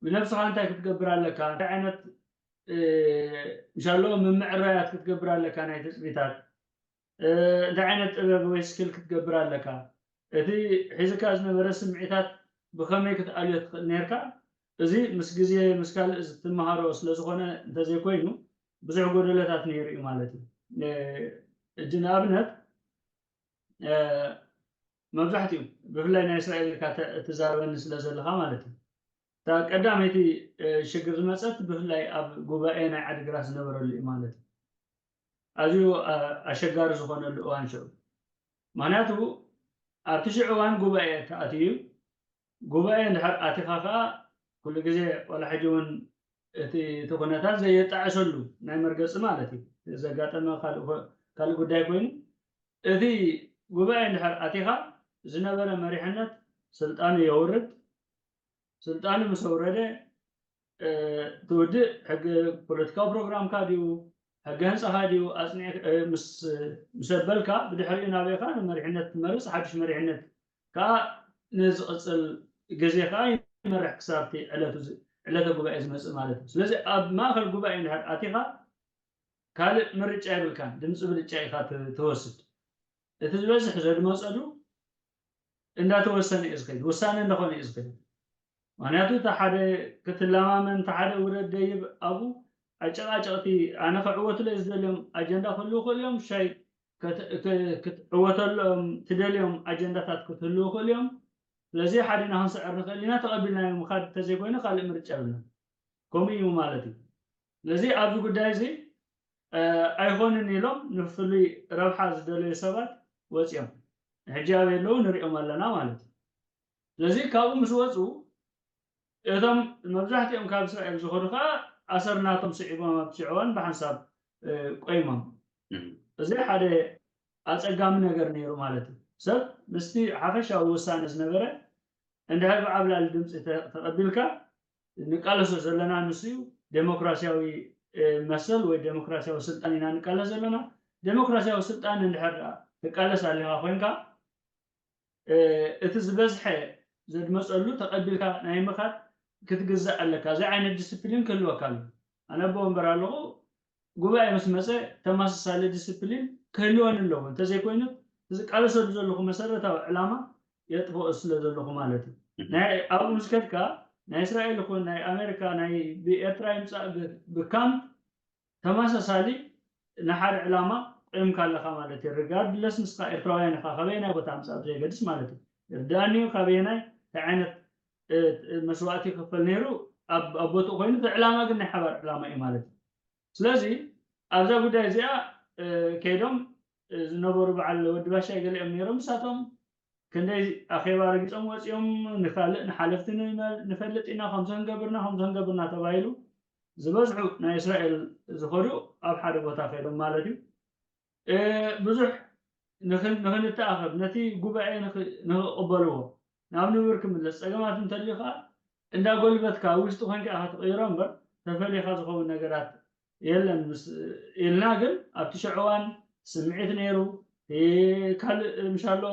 ብነብስኻ እንታይ ክትገብር ኣለካ እንታይ ዓይነት ምሻሎ ምምዕራያት ክትገብር ኣለካ ናይ ትፅቢታት እንታይ ዓይነት ጥበብ ወይ ስኪል ክትገብር ኣለካ እቲ ሒዝካ ዝነበረ ስምዒታት ብኸመይ ክትኣልዮ ትኽእል ነርካ እዚ ምስ ግዜ ምስ ካልእ ትመሃሮ ስለዝኾነ እንተዘይኮይኑ ብዙሕ ጎደለታት ነይሩ እዩ ማለት እዩ እጂ ንኣብነት መብዛሕትኡ ብፍላይ ናይ እስራኤል ኢልካ ትዛረበኒ ስለ ዘለኻ ማለት እዩ እታ ቀዳመይቲ ሽግር ዝመፀት ብፍላይ ኣብ ጉባኤ ናይ ዓዲግራት ዝነበረሉ እዩ ማለት እዩ ኣዝዩ ኣሸጋሪ ዝኾነሉ እዋን ሽዑ ምክንያቱ ኣብቲ ሽዑ እዋን ጉባኤ ተኣትዩ ጉባኤ እንድሕር ኣቲኻ ከዓ ኩሉ ግዜ ቆላ ሕጂ እውን እቲ እቲ ኩነታት ዘየጣዕሰሉ ናይ መርገፂ ማለት እዩ ዘጋጠመ ካልእ ጉዳይ ኮይኑ እቲ ጉባኤ እንድሕር ኣቲኻ ዝነበረ መሪሕነት ስልጣኑ የውርድ ስልጣኑ ምስ ኣውረደ እቲ ውድእ ሕጊ ፖለቲካዊ ፕሮግራምካ ድዩ ሕጊ ህንፃኻ ድዩ ኣፅኒዕ ምስ ኣበልካ ብድሕሪኡ ናበይካ ንመሪሕነት ትመርፅ ሓድሽ መሪሕነት ከዓ ንዝቕፅል ግዜ ከዓ ይመርሕ ክሳብቲ ዕለተ ጉባኤ ዝመፅእ ማለት እዩ ስለዚ ኣብ ማእኸል ጉባኤ እንድሕር ኣቲኻ ካልእ ምርጫ የብልካን ድምፂ ብልጫ ኢኻ ትወስድ እቲ ዝበዝሕ ዘድመፀሉ እንዳተወሰነ እዩ ዝኸይድ ውሳነ እንዳኾነ እዩ ዝኸይድ ምክንያቱ እቲ ሓደ ክትለማመን እቲ ሓደ ውረድ ደይብ ኣብኡ ኣጨቃጨቅቲ ኣነ ክዕወትለ ዝደልዮም ኣጀንዳ ክህልው ክእል እዮም ሻይ ክትዕወተሎም ትደልዮም ኣጀንዳታት ክትህልው ክእል እዮም ስለዚ ሓዲና ክንስዕር ንኽእል ኢና ተቐቢልናዮ ምኻድ እንተዘይኮይኑ ካልእ ምርጫ የብልና ከምኡ እዩ ማለት እዩ ስለዚ ኣብዚ ጉዳይ እዚ ኣይኾንን ኢሎም ንፍሉይ ረብሓ ዝደለዩ ሰባት ወፂኦም ሕጂ ኣበይ ኣለዉ ንሪኦም ኣለና ማለት እዩ ስለዚ ካብኡ ምስ ወፁ እቶም መብዛሕትኦም ካብ እስራኤል ዝኸዱ ከዓ ኣሰር ናቶም ስዒቦም ኣብ ሽዕዋን ብሓንሳብ ቆይሞም እዚ ሓደ ኣፀጋሚ ነገር ነይሩ ማለት እዩ ሰብ ምስቲ ሓፈሻዊ ውሳነ ዝነበረ እንድሕር ብዓብላሊ ድምፂ ተቐቢልካ ንቃለሶ ዘለና ንሱ እዩ ዴሞክራሲያዊ መሰል ወይ ዴሞክራሲያዊ ስልጣን ኢና ንቃለስ ዘለና ዴሞክራሲያዊ ስልጣን እንድሕር ትቃለስ ኣለካ ኮይንካ እቲ ዝበዝሐ ዘድመፀሉ ተቐቢልካ ናይ ምኻድ ክትግዛእ ኣለካ እዚ ዓይነት ዲስፕሊን ክህልወካ ኣሎ ኣነ ኣቦ ወንበር ኣለኹ ጉባኤ ምስ መፀ ተመሳሳሊ ዲስፕሊን ክህልወኒ ኣለዎ እንተዘይኮይኑ ዝቃለሰሉ ዘለኹ መሰረታዊ ዕላማ የጥፍኦ ስለ ዘለኹ ማለት እዩ ኣብኡ ምስ ከድካ ናይ እስራኤል ይኹን ናይ ኣሜሪካ ናይ ብኤርትራ ይምፃእ ብካምፕ ተመሳሳሊ ንሓደ ዕላማ ቆይምካ ኣለካ ማለት እዩ regardless ንስካ ኤርትራውያን ኢካ ካበየናይ ቦታ ምፃእ ብዘየገድስ ማለት እዩ ይርዳእኒ እዩ ካበየናይ እንታይ ዓይነት መስዋእቲ ይክፈል ነይሩ ኣብ ቦትኡ ኮይኑ እቲ ዕላማ ግን ናይ ሓባር ዕላማ እዩ ማለት እዩ ስለዚ ኣብዛ ጉዳይ እዚኣ ከይዶም ዝነበሩ በዓል ወዲ ባሻይ ገሊኦም ነይሮም ንሳቶም ክንደይ ኣኼባ ረጊፆም ወፂኦም ንካልእ ንሓለፍቲ ንፈልጥ ኢና ከምዞን ገብርና ከምዞን ገብርና ተባሂሉ ዝበዝሑ ናይ እስራኤል ዝኸዱ ኣብ ሓደ ቦታ ከይዶም ማለት እዩ ብዙሕ ንክንተኣኸብ ነቲ ጉባኤ ንክቕበልዎ ናብ ንብር ክምለስ ፀገማት እንተልዩ ከዓ እንዳጎልበትካ ውሽጢ ኮንካ ኢኻ ትቕይሮ እምበር ተፈሊኻ ዝኸውን ነገራት የለን ምስ ኢልና፣ ግን ኣብቲ ሽዑ እዋን ስምዒት ነይሩ። ካልእ ምሻሎ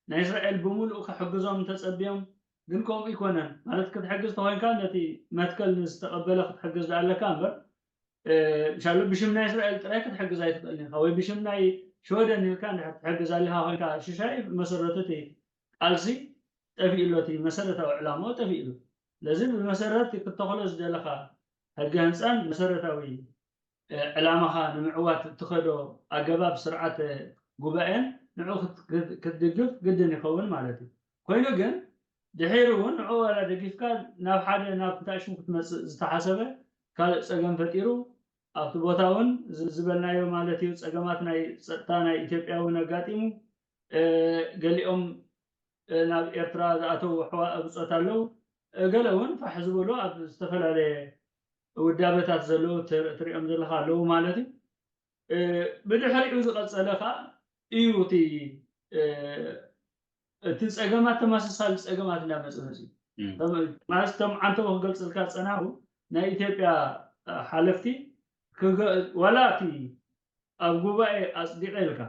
ናይ እስራኤል ብምሉእ ክሕግዞም እንተጸብዮም፣ ግን ከምኡ ይኮነን። ማለት ክትሕግዝ ተኾይንካ ነቲ መትከል ንዝተቐበለ ክትሕግዝ ደኣ ኣለካ እምበር፣ ምሻሎ ብሽም ናይ እስራኤል ጥራይ ክትሕግዝ ኣይትኽእልን ኢኻ፣ ወይ ብሽም ናይ ሽወደን ኢልካ እንድሕር ትሕግዝ ኣለኻ ኮይንካ፣ ሽሻይ መሰረቱ እቲ ቃልሲ ጠፊኡ ኣሎ፣ እቲ መሰረታዊ ዕላማኡ ጠፊኡ ኣሎ። ስለዚ ብመሰረት ክትተኽሎ ዝደለኻ ሕገ ህንፃን መሰረታዊ ዕላማኻ ንምዕዋት እትኸዶ ኣገባብ ስርዓተ ጉባኤን ንዑ ክትድግፍ ግድን ይኸውን ማለት እዩ። ኮይኑ ግን ድሒሩ እውን ንዑ ዋላ ደጊፍካ ናብ ሓደ ናብ እንታይ ሽም ክትመፅእ ዝተሓሰበ ካልእ ፀገም ፈጢሩ ኣብቲ ቦታ እውን ዝበልናዮ ማለት እዩ ፀገማት ናይ ፀጥታ ናይ ኢትዮጵያ እውን ኣጋጢሙ ገሊኦም ናብ ኤርትራ ዝኣተዉ ኣሕዋ ብፆት ኣለዉ። ገለ እውን ፋሕ ዝበሉ ኣብ ዝተፈላለየ ውዳበታት ዘለዉ ትሪኦም ዘለካ ኣለዉ ማለት እዩ። ብድሕሪኡ ዝቐፀለ ከዓ እዩ እቲ እቲ ፀገማት ተመሳሳሊ ፀገማት እንዳመፀ መፅዩ ማለት እቶም ዓንተቦ ክገልፅልካ ዝፀናሁ ናይ ኢትዮጵያ ሓለፍቲ ዋላ እቲ ኣብ ጉባኤ ኣፅዲቐ ኢልካ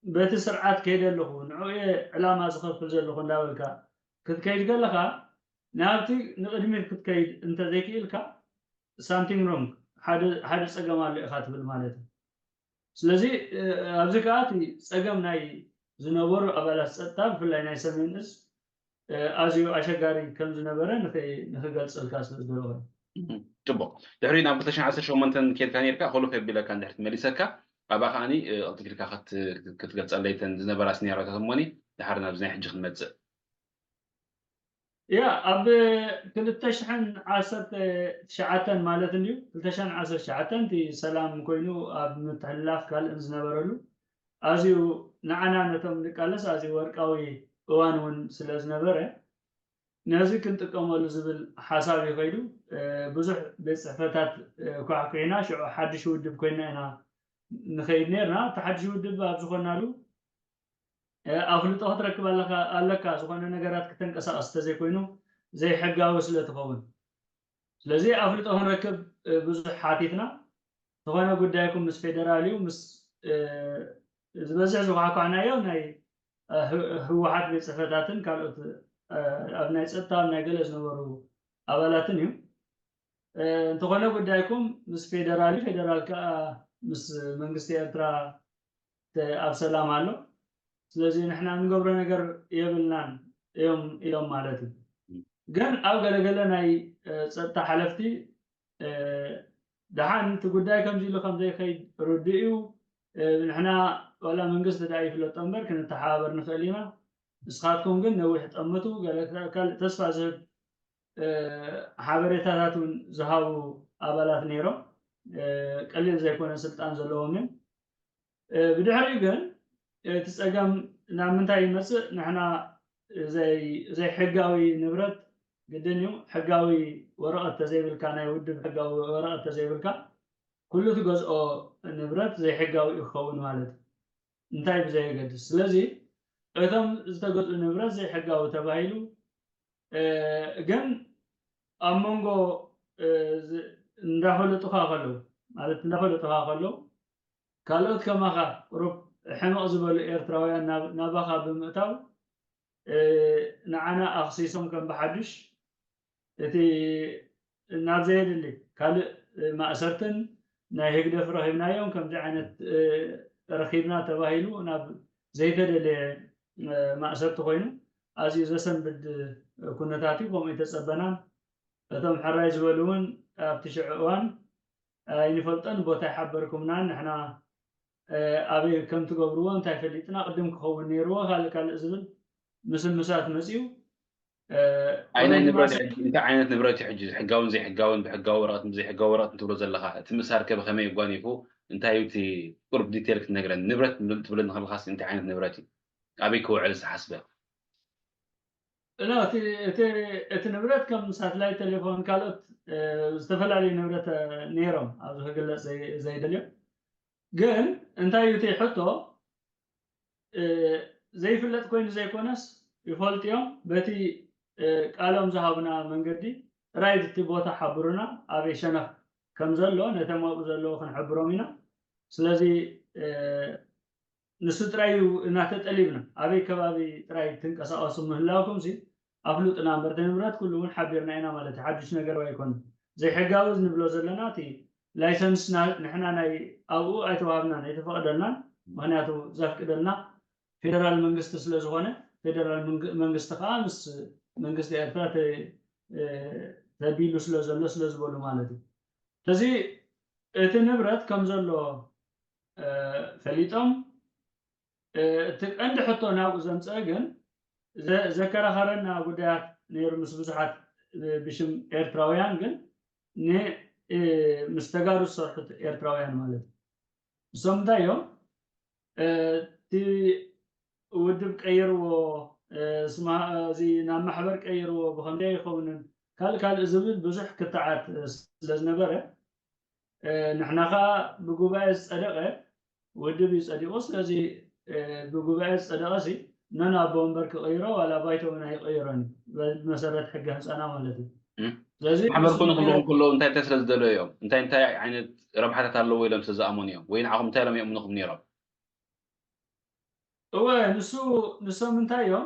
በቲ ስርዓት ከይደ ኣለኹ ንዕኡ እየ ዕላማ ዝኸፍል ዘለኹ እንዳበልካ ክትከይድ ከለኻ ናብቲ ንቕድሚት ክትከይድ እንተዘይክኢልካ something wrong ሓደ ፀገም ኣሎ ኢኻ ትብል ማለት እዩ። ስለዚ ኣብዚ ከዓ እቲ ፀገም ናይ ዝነበሩ ኣባላት ፀጥታ ብፍላይ ናይ ሰሜን እዝ ኣዝዩ ኣሸጋሪ ከም ዝነበረ ንክገልፀልካ ስለ ዝደለኹ። ፅቡቅ ድሕሪ ናብ ክልተ ሽሕን ዓሰርተ ሸሞንተን ከድካ ነርካ ከሉ ከቢለካ እንድሕር ትመሊሰካ ኣብኣ ከዓኒ ቅልጥፍ ኢልካ ክትገልፀለይ ተን ዝነበራ ስኒያሮታት እሞኒ ድሓር ናብዚ ናይ ሕጂ ክንመፅእ ያ ኣብ ክልተ ሽሕን ዓሰርተ ትሽዓተን ማለት እንድዩ ክልተ ሽሕን ዓሰርተ ትሽዓተን እቲ ሰላም ኮይኑ ኣብ ምትሕልላፍ ካልእን ዝነበረሉ ኣዝዩ ንዓና ነቶም ንቃለስ ኣዝዩ ወርቃዊ እዋን እውን ስለ ዝነበረ ነዚ ክንጥቀመሉ ዝብል ሓሳብ እዩ ከይዱ። ብዙሕ ቤት ፅሕፈታት ኳሕኩሒና ሽዑ ሓድሽ ውድብ ኮይና ኢና ንኸይድ ነርና። እቲ ሓድሽ ውድብ ኣብ ዝኾናሉ ኣፍልጦ ክትረክብ ኣለካ። ዝኾነ ነገራት ክተንቀሳቐስ እንተዘይኮይኑ ዘይሕጋዊ ስለ ትኸውን። ስለዚ ኣፍልጦ ክንረክብ ብዙሕ ሓቲትና። ዝኾነ ጉዳይኩም ምስ ፌደራል እዩ ምስ ዝበዝሕ ዝኳዕኳዕናዮ ናይ ህወሓት ቤት ፅሕፈታትን ካልኦት ኣብ ናይ ፀጥታ ኣብ ናይ ገለ ዝነበሩ ኣባላትን እዩ። እንተኾነ ጉዳይኩም ምስ ፌደራል እዩ። ፌደራል ከዓ ምስ መንግስቲ ኤርትራ ኣብ ሰላም ኣሎ። ስለዚ ንሕና እንገብሮ ነገር የብልናን እዮም ኢሎም ማለት እዩ። ግን ኣብ ገለገለ ናይ ፀጥታ ሓለፍቲ ደሓን እቲ ጉዳይ ከምዚ ኢሉ ከምዘይከይድ ርዱእ እዩ። ንሕና ዋላ መንግስቲ ደኣ ይፍለጦ እምበር ክንተሓባበር ንኽእል ኢና። ንስኻትኩም ግን ነዊሕ ጠምቱ። ገለ ካልእ ተስፋ ዝህብ ሓበሬታታት እውን ዝሃቡ ኣባላት ነይሮም። ቀሊል ዘይኮነ ስልጣን ዘለዎም እዮም። ብድሕሪኡ ግን እቲ ፀገም ናብ ምንታይ ይመፅእ? ንሕና ዘይሕጋዊ ንብረት ግድን እዩ። ሕጋዊ ወረቐት ተዘይብልካ ናይ ውድብ ሕጋዊ ወረቐት ተዘይብልካ ኩሉ ትገዝኦ ንብረት ዘይሕጋዊ እዩ ክኸውን ማለት እዩ። እንታይ ብዘየገድስ ስለዚ እቶም ዝተገዝኡ ንብረት ዘይሕጋዊ ተባሂሉ ግን ኣብ መንጎ እንዳፈለጡኻ ከለዉ ማለት እንዳፈለጡኻ ከለዉ ካልኦት ከማኻ ቁሩብ ሕመቕ ዝበሉ ኤርትራውያን ናባኻ ብምእታው ንዓና ኣኽሲሶም ከም ብሓዱሽ እቲ ናብ ዘየድሊ ካልእ ማእሰርትን ናይ ህግደፍ ረኺብናዮም ከምዚ ዓይነት ረኺብና ተባሂሉ ናብ ዘይተደለየ ማእሰርቲ ኮይኑ ኣዝዩ ዘሰንብድ ኩነታት እዩ። ከምኡ ይተፀበናን እቶም ሕራይ ዝበሉ እውን ኣብቲ ሽዑ እዋን ኣይንፈልጦን ቦታ ይሓበርኩምናን ንሕና ኣበይ ከም ትገብርዎ እንታይ ፈሊጥና ቅድም ክኸውን ነይርዎ ካልእ ካልእ ዝብል ምስምሳት መፅዩ ኣይናይ ንብረት እንታይ ዓይነት ንብረት እዩ ሕጂ ሕጋውን ዘይሕጋውን ብሕጋዊ ወረቀት ዘይሕጋዊ ወረቀት እንትብሎ ዘለካ እቲ ምእሳር ከ ብከመይ ጓኒፉ እንታይ እዩ እቲ ቁርብ ዲቴል ክትነግረን ንብረት ትብለኒ ከለካስ እንታይ ዓይነት ንብረት እዩ ኣበይ ክውዕል ዝተሓስበ እቲ ንብረት ከም ሳትላይት ቴሌፎን ካልኦት ዝተፈላለዩ ንብረት ነይሮም ኣብዚ ክግለፅ ዘይደልዮ ግን እንታይ እዩ እቲ ሕቶ ዘይፍለጥ ኮይኑ ዘይኮነስ ይፈልጡ እዮም። በቲ ቃሎም ዝሃቡና መንገዲ ጥራይ እቲ ቦታ ሓብሩና፣ ኣበይ ሸነኽ ከም ዘሎ ነቶም ኣብኡ ዘለዉ ክንሕብሮም ኢና። ስለዚ ንሱ ጥራይ እዩ እናተጠሊብና፣ ኣበይ ከባቢ ጥራይ ትንቀሳቐሱ ምህላውኩም ሲ ኣፍሉጥና እምበር፣ እቲ ንብረት ኩሉ እውን ሓቢርና ኢና ማለት እዩ። ሓድሽ ነገር ኣይኮነን። ዘይሕጋዊ ንብሎ ዘለና እቲ ላይሰንስ ንሕና ናይ ኣብኡ ኣይተዋህብናን ኣይተፈቐደልናን። ምክንያቱ ዘፍቅደልና ፌደራል መንግስቲ ስለ ዝኾነ፣ ፌደራል መንግስቲ ከዓ ምስ መንግስቲ ኤርትራ ተቢሉ ስለ ዘሎ ስለ ዝበሉ ማለት እዩ። ስለዚ እቲ ንብረት ከም ዘሎ ፈሊጦም፣ እቲ ቀንዲ ሕቶ ናብኡ ዘምፀአ ግን ዘከራኸረና ጉዳያት ነይሩ ምስ ብዙሓት ብሽም ኤርትራውያን፣ ግን ምስ ተጋሩ ዝሰርሑ ኤርትራውያን ማለት እዩ። እሶም እንታይ እዮም? እቲ ውድብ ቀይርዎ፣ እዚ ናብ ማሕበር ቀይርዎ፣ ብኸምዚ ኣይኸውንን፣ ካልእ ካልእ ዝብል ብዙሕ ክትዓት ስለ ዝነበረ፣ ንሕና ኸዓ ብጉባኤ ዝፀደቐ፣ ውድብ እዩ ፀዲቑ። ስለዚ ብጉባኤ ዝፀደቐ ሲ ነን ኣቦ ወንበር ክቕይሮ ዋላ ባይቶ እውን ኣይቕይሮን እዩ፣ ብመሰረት ሕጊ ህንፃና ማለት እዩ። ስለዚ ማሕበርኩም ክብሎም ከለዉ እንታይ እንታይ ስለ ዝደለዩ እዮም? እንታይ እንታይ ዓይነት ረብሓታት ኣለዎ ኢሎም ስለ ዝኣመኑ እዮም? ወይ ንዓኹም እንታይ ኢሎም የእምኑኹም ነይሮም? እወ፣ ንሱ ንሶም እንታይ እዮም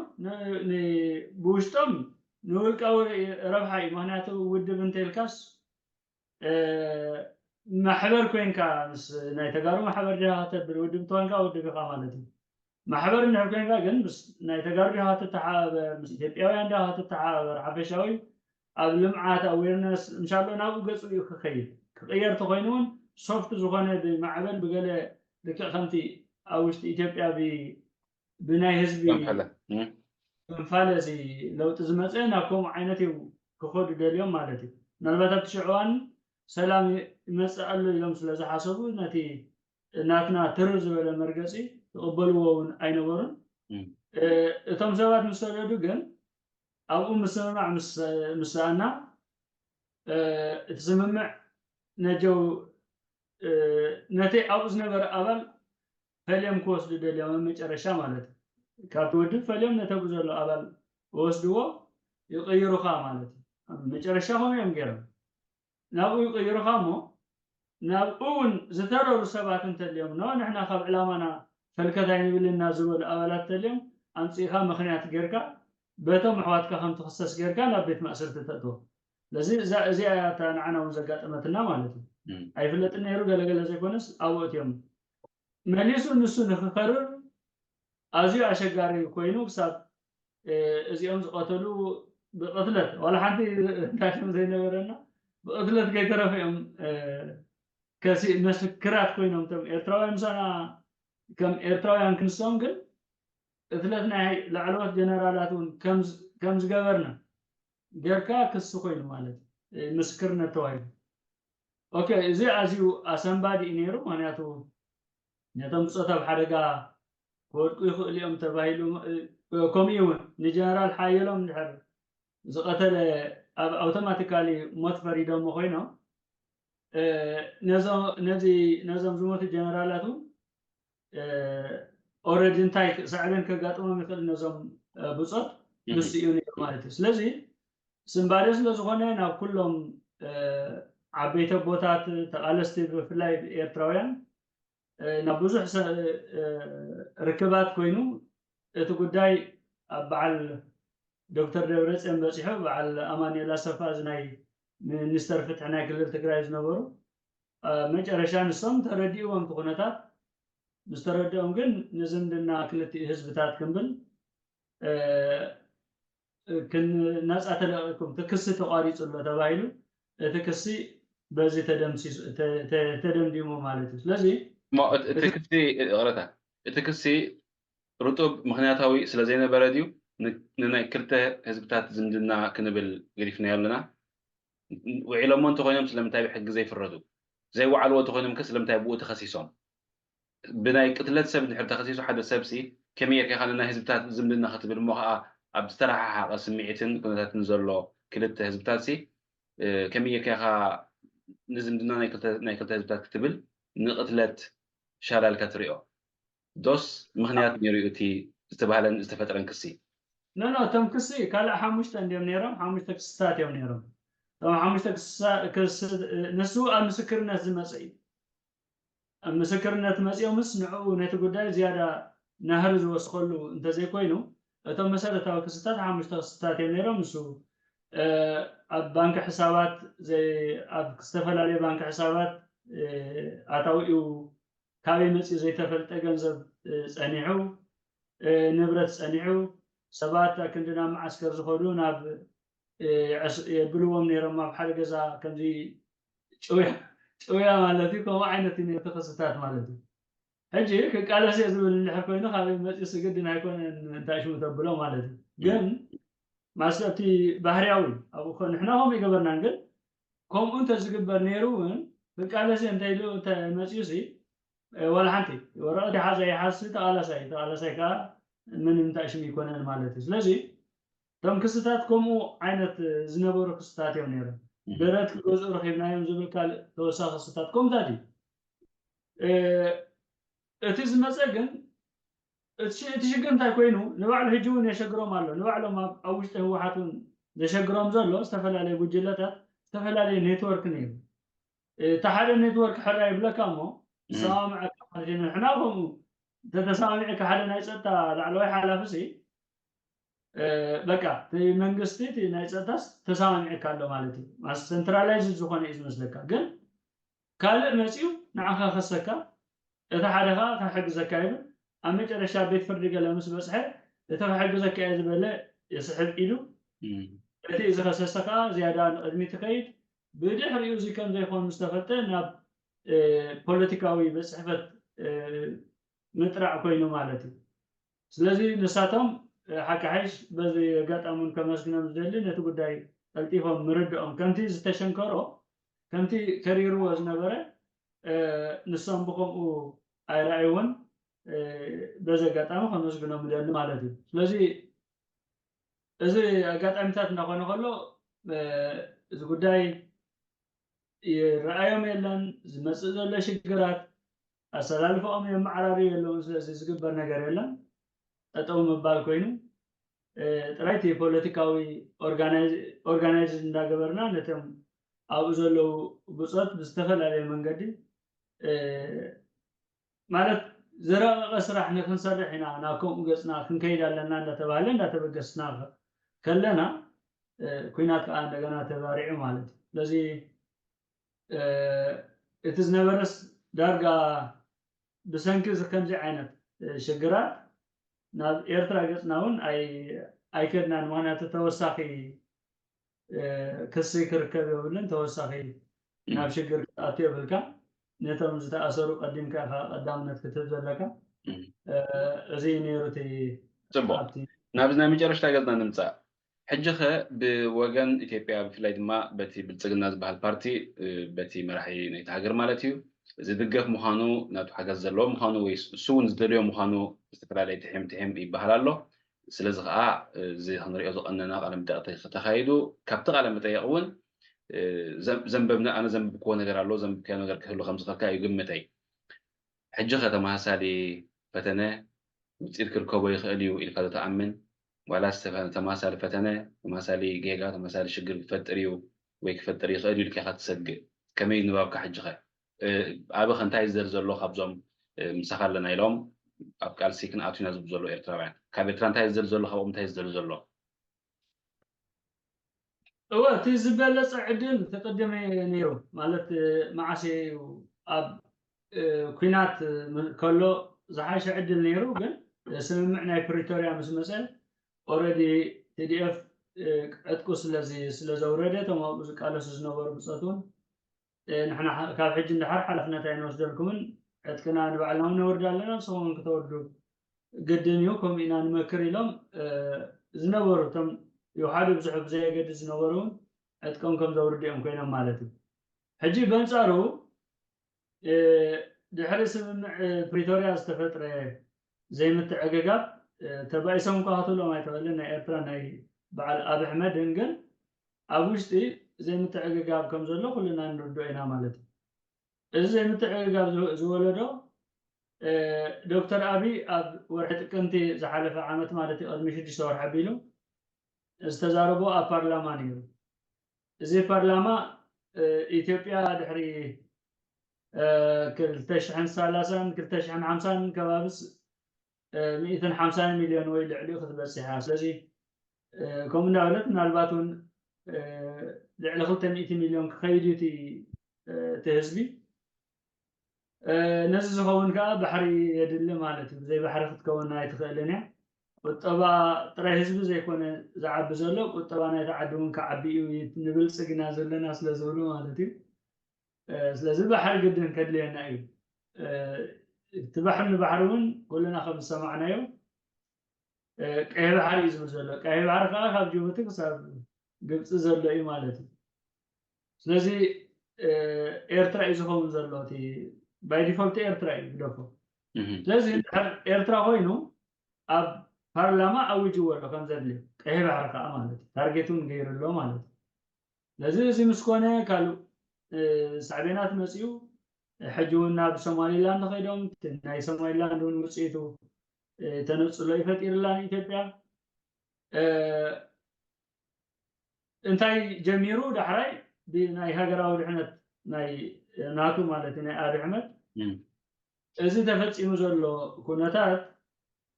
ብውሽጦም ንውልቃዊ ረብሓ እዩ። ምክንያቱ ውድብ እንተልካስ ማሕበር ኮይንካ ምስ ናይ ተጋሩ ማሕበር ዲኻ ከተብል፣ ውድብ እንተኮንካ ውድብ ኢኻ ማለት እዩ። ማሕበር እንድሕር ኮይንካ ግን ምስ ናይ ተጋሩ ዲኻ ትተሓባበር፣ ምስ ኢትዮጵያውያን ዲኻ ትተሓባበር፣ ሓፈሻዊ ኣብ ልምዓት ኣዌርነስ እንሻሎ ናብኡ ገፁ እዩ ክኸይድ። ክቕየር ተኮይኑ እውን ሶፍት ዝኾነ ብማዕበል ብገለ ልክዕ ከምቲ ኣብ ውሽጢ ኢትዮጵያ ብናይ ህዝቢ ምንፋለ እዚ ለውጢ ዝመፀ ናብ ከምኡ ዓይነት እዩ ክኸዱ ደልዮም ማለት እዩ። ምናልባት ኣብቲ ሽዑ እዋን ሰላም ይመፅእ ኣሎ ኢሎም ስለ ዝሓሰቡ ነቲ ናትና ትርር ዝበለ መርገፂ ይቕበልዎ እውን ኣይነበሩን። እቶም ሰባት ምስ ሰደዱ ግን ኣብኡ ምስምማዕ ምስ ሰኣና እቲ ስምምዕ ነጀው ነቲ ኣብኡ ዝነበረ ኣባል ፈልዮም ክወስዱ ደልዮም ኣብ መጨረሻ ማለት እዩ። ካብቲ ውድብ ፈልዮም ነቲ ኣብኡ ዘሎ ኣባል ወስድዎ ይቕይሩኻ ማለት እዩ። ኣብ መጨረሻ ከምኡ እዮም ገይሮም። ናብኡ ይቕይሩኻ እሞ ናብኡ እውን ዝተረሩ ሰባት እንተልዮም፣ ኖ ንሕና ካብ ዕላማና ፈልከት ኣይንብልን ኢና ዝበሉ ኣባላት እንተልዮም፣ ኣምፂእኻ ምኽንያት ጌርካ በቶም ኣሕዋትካ ከም ትኽሰስ ጌርካ ናብ ቤት ማእሰርቲ ተእትዎ። ስለዚ እዛ እዚኣ እያ እታ ንዓና እውን ዘጋጠመትና ማለት እዩ። ኣይፍለጥን ነይሩ ገለገለ ዘይኮነስ ኣብኡ እትዮም መሊሱ ንሱ ንክኸርር ኣዝዩ ኣሸጋሪ ኮይኑ ክሳብ እዚኦም ዝቐተሉ ብቕትለት ዋላ ሓንቲ እንታይ ሽም ዘይነበረና ብቕትለት ከይተረፈ እዮም ከሲ መስክራት ኮይኖም እቶም ኤርትራውያን ምሳና ከም ኤርትራውያን ክንሶም ግን ቅትለት ናይ ላዕለዎት ጀነራላት እውን ከም ዝገበርና ጌርካ ክሲ ኮይኑ ማለት እዩ ምስክርነት ተባሂሉ። ኦኬ፣ እዚ ኣዝዩ ኣሰንባዲ እዩ ነይሩ። ምክንያቱ ነቶም ብፆት ኣብ ሓደጋ ክወድቁ ይኽእሉ እዮም ተባሂሉ፣ ከምኡ እውን ንጀነራል ሓየሎም እንድሕር ዝቐተለ ኣብ ኣውቶማቲካሊ ሞት ፈሪዶሞ ኮይኖም ነዚ ነዞም ዝሞቱ ጀነራላት እውን ኦረዲ እንታይ ሳዕቤን ከጋጥሞም ይኽእል ነዞም ብፆት ንሱ እዩ ነይሩ ማለት እዩ። ስለዚ ስንባደ ስለ ዝኾነ ናብ ኩሎም ዓበይቲ ኣቦታት ተቓለስቲ ብፍላይ ኤርትራውያን ናብ ብዙሕ ርክባት ኮይኑ እቲ ጉዳይ ኣብ በዓል ዶክተር ደብረፅዮን በፂሑ በዓል ኣማኑኤል ኣሰፋ እዚ ናይ ሚኒስተር ፍትሒ ናይ ክልል ትግራይ ዝነበሩ መጨረሻ ንሶም ተረዲእዎም እቲ ኩነታት ምስ ተረድኦም ግን ንዝምድና ክልቲኡ ህዝብታት ክንብል ናፃ ተለቂኩም እቲ ክሲ ተቋሪፁ ኣሎ ተባሂሉ እቲ ክሲ በዚ ተደምዲሙ ማለት እዩ። ስለዚ እቲ ክሲ ይቕረታ እቲ ክሲ ርጡብ ምኽንያታዊ ስለ ዘይነበረ ድዩ ንናይ ክልተ ህዝብታት ዝምድና ክንብል ገዲፍናዮ ኣለና? ውዒሎሞ እንተኮይኖም ስለምንታይ ብሕጊ ዘይፍረዱ? ዘይወዓልዎ እንተኮይኖም ከ ስለምንታይ ብኡ ተኸሲሶም? ብናይ ቅትለት ሰብ እንድሕር ተኸሲሱ ሓደ ሰብሲ ከመይ ጌርካ ኢኻ ንናይ ህዝብታት ዝምድና ክትብል እሞ ከዓ ኣብ ዝተረሓሓቐ ስምዒትን ኩነታትን ዘሎ ክልተ ህዝብታትሲ ከመይ ጌርካ ኢኻ ንዝምድና ናይ ክልተ ህዝብታት ክትብል ንቕትለት ሻላልካ ትሪኦ? ዶስ ምኽንያት ነይሩ እቲ ዝተባህለን ዝተፈጥረን ክሲ? ኖ ኖ እቶም ክሲ ካልእ ሓሙሽተ እንዲዮም ነይሮም። ሓሙሽተ ክስታት እዮም ነይሮም። እቶም ሓሙሽተ ክስሳ- ክስ ንሱ ኣብ ምስክርነት ዝመፀ እዩ። ኣብ ምስክርነት መፂኦምስ ንዕኡ ነቲ ጉዳይ ዝያዳ ናህሪ ዝወስኸሉ እንተዘይኮይኑ እቶም መሰረታዊ ክስታት ሓሙሽተ ክስታት እዮም ነይሮም። ንሱ ኣብ ባንኪ ሕሳባት ኣብ ዝተፈላለዩ ባንኪ ሕሳባት ኣታዊኡ ካበይ መፂኡ ዘይተፈልጠ ገንዘብ ፀኒሑ፣ ንብረት ፀኒሑ፣ ሰባት ኣክንዲ ናብ መዓስከር ዝኸዱ ናብ የብልዎም ነይሮም ኣብ ሓደ ገዛ ከምዚ ጭውያ ጭውያ ማለት እዩ። ከምኡ ዓይነት እዩ ነቲ ክስታት ማለት እዩ። ሕጂ ክቃለስ እየ ዝብል እንድሕር ኮይኑ ካበይ መፂኡ ስግድን ኣይኮነን እንታይ ሽሙ ተብሎ ማለት እዩ። ግን ማስለ እቲ ባህርያዊ ኣብኡ ኮ- ንሕና ከምኡ ይገበርናን ግን ከምኡ እንተዝግበር ነይሩ እውን ክቃለስ እየ እንተኢሉ እንተመፂኡ ሲ ዋላ ሓንቲ ወረቐት ይሓዝ ኣይሓዝ ተቓላሳይ ተቓላሳይ ከዓ ምንም እንታይ ሽሙ ይኮነን ማለት እዩ። ስለዚ እቶም ክስታት ከምኡ ዓይነት ዝነበሩ ክስታት እዮም ነይሮም። ደረት ክገዝኡ ረኺብናዮም ዝብል ካልእ ተወሳኺ ክስታት ከምኡታት እዩ። እቲ ዝመፀ ግን እቲ ሽግር እንታይ ኮይኑ ንባዕሉ ሕጂ እውን የሸግሮም ኣሎ። ንባዕሎም ኣብ ውሽጢ ህወሓት እውን ዘሸግሮም ዘሎ ዝተፈላለዩ ጉጅለታት ዝተፈላለየ ኔትወርክ ነይሩ። እቲ ሓደ ኔትወርክ ሕራ ይብለካ እሞ ተሰማምዐካ ማለት እዩ። ንሕና ከምኡ እንተተሰማሚዕካ ሓደ ናይ ፀጥታ ላዕለዋይ ሓላፊ ሲ በቃ እቲ መንግስቲ እቲ ናይ ፀጥታስ ተሰማሚዕካ ኣሎ ማለት እዩ። ማስ ሰንትራላይዝ ዝኾነ እዩ ዝመስለካ ግን ካልእ መፂኡ ንዓኻ ከሰካ እቲ ሓደ ከዓ ክሕግዘካ ይብል። ኣብ መጨረሻ ቤት ፍርዲ ገለ ምስ በፅሐ እቲ ክሕግዘካ እየ ዝበለ የስሕብ ኢሉ እቲ ዝኸሰሰ ከዓ ዝያዳ ንቕድሚት ይኸይድ። ብድሕሪኡ እዚ ከም ዘይኮን ምስ ተፈልጠ ናብ ፖለቲካዊ ቤት ፅሕፈት ምጥራዕ ኮይኑ ማለት እዩ። ስለዚ ንሳቶም ሓቂ ሓይሽ በዚ ኣጋጣሚ እውን ከመስግኖም ዝደሊ ነቲ ጉዳይ ቀልጢፎም ምርድኦም ከምቲ ዝተሸንከሮ ከምቲ ከሪርዎ ዝነበረ ንሶም ብከምኡ ኣይረኣይዎን። በዚ ኣጋጣሚ ከመስግኖም ምደሊ ማለት እዩ። ስለዚ እዚ ኣጋጣሚታት እናኾነ ከሎ እዚ ጉዳይ ይረኣዮም የለን። ዝመፅእ ዘሎ ሽግራት ኣሰላልፈኦም የመዓራርዩ የለውን። ስለዚ ዝግበር ነገር የለን። ጠጠው ምባል ኮይኑ ጥራይቲ ፖለቲካዊ ኦርጋናይዝ እንዳገበርና ነቶም ኣብኡ ዘለዉ ብፆት ብዝተፈላለየ መንገዲ ማለት ዝረቐቐ ስራሕ ንክንሰርሕ ኢና ናብ ከምኡ ገፅና ክንከይድ ኣለና እንዳተባሃለ እንዳተበገስና ከለና ኩናት ከዓ እንደገና ተባሪዑ ማለት እዩ። ስለዚ እቲ ዝነበረስ ዳርጋ ብሰንኪ እዚ ከምዚ ዓይነት ሽግራት ናብ ኤርትራ ገፅና እውን ኣይከድናን። ምክንያቱ ተወሳኺ ክሲ ክርከብ የብሉን። ተወሳኺ ናብ ሽግር ክትኣቱ የብልካ። ነቶም ዝተኣሰሩ ቀዲምካ ኢኻ ቀዳምነት ክትህብ ዘለካ። እዚ ነይሩ እቲ ፅቡቅ። ናብዚ ናይ መጨረሽታ ገፅና ንምፃእ። ሕጂ ኸ ብወገን ኢትዮጵያ ብፍላይ ድማ በቲ ብልፅግና ዝበሃል ፓርቲ በቲ መራሒ ናይቲ ሃገር ማለት እዩ ዝድገፍ ምዃኑ ናቱ ሓገዝ ዘለዎ ምዃኑ ወይ እሱ እውን ዝደልዮ ምዃኑ ዝተፈላለየ ትሒም ትሒም ይበሃል ኣሎ። ስለዚ ከዓ እዚ ክንሪኦ ዝቐነና ቃለ መጠየቕ ተኻይዱ ካብቲ ቃለ መጠየቕ እውን ዘንበብና ኣነ ዘንብብክዎ ነገር ኣሎ ዘንብብካዮ ነገር ክህሉ ከም ዝኽእልካ እዩ ግምተይ። ሕጂ ኸ ተመሳሳሊ ፈተነ ውፅኢት ክርከቦ ይኽእል እዩ ኢልካ ዶ ትኣምን? ዋላስ ተመሳሳሊ ፈተነ፣ ተመሳሳሊ ጌጋ፣ ተመሳሳሊ ሽግር ክፈጥር እዩ ወይ ክፈጥር ይኽእል እዩ ኢልካ ኢኻ ትሰግእ? ከመይ እዩ ንባብካ ሕጂ ኸ? ኣበ ኸ እንታይ ዝደሊ ዘሎ ካብዞም ምሳኻ ኣለና ኢሎም ኣብ ቃልሲ ክንኣቱ ኢና ዝብሉ ዘለዉ ኤርትራውያን? ካብ ኤርትራ እንታይ ዝደሊ ዘሎ ካብኦም እንታይ ዝደሊ ዘሎ? እወ እቲ ዝበለፀ ዕድል ተቀደመ ነይሩ ማለት መዓስ እዩ ኣብ ኩናት ከሎ ዝሓሸ ዕድል ነይሩ ግን ስምምዕ ናይ ፕሪቶርያ ምስ መፀ already TDF ዕጥቁ ስለዚ ስለዘውረደ እቶም ኣብኡ ዝቃለሱ ዝነበሩ ብፀት እውን ንሕና ካብ ሕጂ ንድሓር ሓላፍነት ኣይንወስደልኩምን ዕጥቅና ንባዕልና እውን ነወርድ ኣለና ንስኹም እውን ክተወርዱ ግድን እዩ ከምኡ ኢና ንመክር ኢሎም ዝነበሩ እቶም ይውሓዱ ብዙሑ ብዘየገድስ ዝነበሩ እውን ዕጥቆም ከም ዘውርዱ እዮም ኮይኖም ማለት እዩ። ሕጂ በንፃሩ ድሕሪ ስምምዕ ፕሪቶርያ ዝተፈጥረ ዘይምትዕግጋብ ተባኢሶም እኳ ክትብሎም ኣይትኽእልን ናይ ኤርትራ ናይ በዓል ኣብ ኣሕመድን ግን ኣብ ውሽጢ ዘይምትዕግጋብ ከም ዘሎ ኩልና ንርድኦ ኢና ማለት እዩ። እዚ ዘይምትዕግጋብ ዝወለዶ ዶክተር ኣብይ ኣብ ወርሒ ጥቅምቲ ዝሓለፈ ዓመት ማለት እዩ፣ ቅድሚ ሽዱሽተ ወርሒ ኣቢሉ ዝተዛረቦ ኣብ ፓርላማ ነይሩ። እዚ ፓርላማ ኢትዮጵያ ድሕሪ ክልተ ሽሕን ሰላሳን ክልተ ሽሕን ሓምሳን ከባቢስ ሚእትን ሓምሳን ሚልዮን ወይ ልዕሊኡ ክትበፅሕ እያ። ስለዚ ከምኡ እንዳበለት ምናልባት እውን ልዕሊ ክልተ ሚእቲ ሚልዮን ክኸይድ እዩ እቲ ህዝቢ። ነዚ ዝኸውን ከዓ ባሕሪ የድሊ ማለት እዩ። ብዘይ ባሕሪ ክትከውን ኣይትኽእልን እያ። ቁጠባ ጥራይ ህዝቢ ዘይኮነ ዝዓቢ ዘሎ፣ ቁጠባ ናይቲ ዓዲ እውን ክዓቢ እዩ፣ ንብልፅግና ዘለና ስለ ዝብሉ ማለት እዩ። ስለዚ ባሕሪ ግድን ከድልየና እዩ። እቲ ባሕሪ ንባሕሪ እውን ኩልና ከም ዝሰማዕናዮ ቀይሕ ባሕሪ እዩ ዝብል ዘሎ። ቀይሕ ባሕሪ ከዓ ካብ ጅቡቲ ክሳብ ግብፂ ዘሎ እዩ ማለት እዩ። ስለዚ ኤርትራ እዩ ዝኸውን ዘሎ፣ እቲ ባይ ዲፎልት ኤርትራ እዩ ግደፎ። ስለዚ እንድሕር ኤርትራ ኮይኑ ኣብ ፓርላማ ኣዊጅዎ ኣሎ ከም ዘድልዮ፣ ቀይሕ ባሕሪ ከዓ ማለት እዩ። ታርጌት እውን ገይሩ ኣሎ ማለት እዩ። ስለዚ እዚ ምስ ኮነ ካልእ ሳዕቤናት መፅኡ፣ ሕጂ እውን ናብ ሶማሊላንድ ከይዶም፣ ናይ ሶማሊላንድ እውን ውፅኢቱ ተነፅሎ ይፈጢርላ ንኢትዮጵያ። እንታይ ጀሚሩ ዳሕራይ ብናይ ሃገራዊ ድሕነት ናይ ናቱ ማለት ናይ ኣብ ኣሕመድ እዚ ተፈፂሙ ዘሎ ኩነታት፣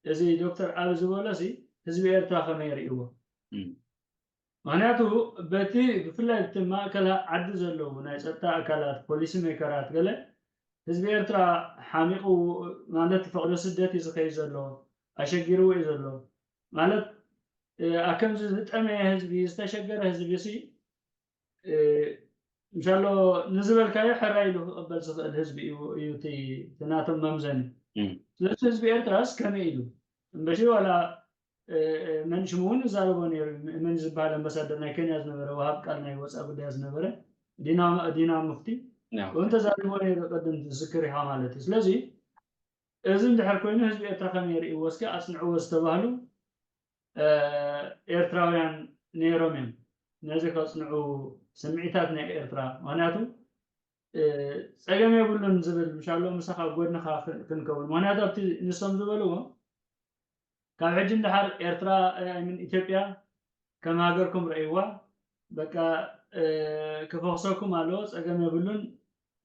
እዚ ዶክተር ኣብ ዝበሎ ሲ ህዝቢ ኤርትራ ከመይ ይርእዎ? ምክንያቱ በቲ ብፍላይ እቲ ማእከል ዓዲ ዘለዉ ናይ ፀጥታ ኣካላት፣ ፖሊሲ ሜከራት ገለ ህዝቢ ኤርትራ ሓሚቑ ማለት ፈቕዶ ስደት እዩ ዝኸይድ ዘሎ፣ ኣሸጊርዎ እዩ ዘሎ ማለት ኣብ ከምዚ ዝጠመየ ህዝቢ ዝተሸገረ ህዝቢ ሲ ምሻሎ ንዝበልካዮ ሕራይ ኢሉ ክቕበል ዝኽእል ህዝቢ እዩ እዩ እቲ ናቶም መምዘኒ። ስለዚ ህዝቢ ኤርትራስ ከመይ ኢሉ እምበሺ ዋላ መን ሽሙ እውን ይዛረቦ ነይሩ፣ መን ዝበሃል ኣምባሳደር ናይ ኬንያ ዝነበረ ወሃብ ቃል ናይ ወፃኢ ጉዳይ ዝነበረ ዲና ሙፍቲ እውን ተዛሪቦ ነይሩ ቅድም ትዝክር ኢኻ ማለት እዩ። ስለዚ እዚ እንድሕር ኮይኑ ህዝቢ ኤርትራ ከመይ ርእይዎ እስኪ ኣፅንዕዎ ዝተባህሉ ኤርትራውያን ነይሮም እዮም ነዚ ከፅንዑ ስምዒታት ናይ ኤርትራ። ምክንያቱ ፀገም የብሉን ዝብል ምሻሎ ምሳኻ ጎድንኻ ክንከውን። ምክንያቱ ኣብቲ ንሶም ዝበልዎ ካብ ሕጂ እንዳሓር ኤርትራ ኢትዮጵያ ከም ሃገርኩም ረእይዋ በቃ ክፈክሰኩም ኣለዎ፣ ፀገም የብሉን።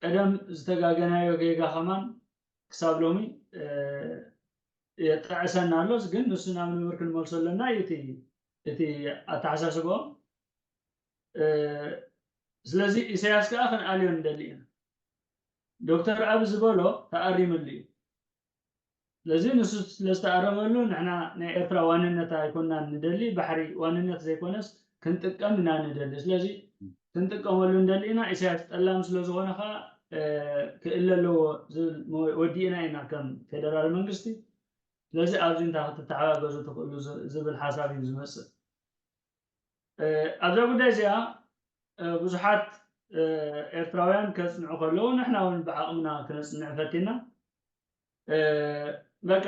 ቀደም ዝተጋገናዮ ጌጋ ከማን ክሳብ ሎሚ የጣዕሰና ኣሎ። ግን ንሱ ናብ ንብር ክንመልሶ ኣለና እዩ እቲ ኣተሓሳስቦም። ስለዚ ኢሳያስ ከዓ ክንኣልዮ ንደሊ ኢና። ዶክተር ኣብ ዝበሎ ተኣሪምሉ እዩ። ስለዚ ንሱ ስለዝተኣረመሉ ንሕና ናይ ኤርትራ ዋንነት ኣይኮናን ንደሊ፣ ባሕሪ ዋንነት ዘይኮነስ ክንጥቀም ኢና ንደሊ። ስለዚ ክንጥቀመሉ ንደሊ ኢና። ኢሳያስ ጠላም ስለዝኾነ ከዓ ክእለ ኣለዎ ዝብል ወዲእና ኢና ከም ፌደራል መንግስቲ። ስለዚ ኣብዚ እንታይ ክትተሓጋገዙ ትኽእሉ ዝብል ሓሳብ እዩ ዝመፅእ። ኣብዛ ጉዳይ እዚኣ ብዙሓት ኤርትራውያን ከፅንዑ ከለዉ ንሕና እውን ብዓቕምና ክነፅንዕ ፈቲና። በቃ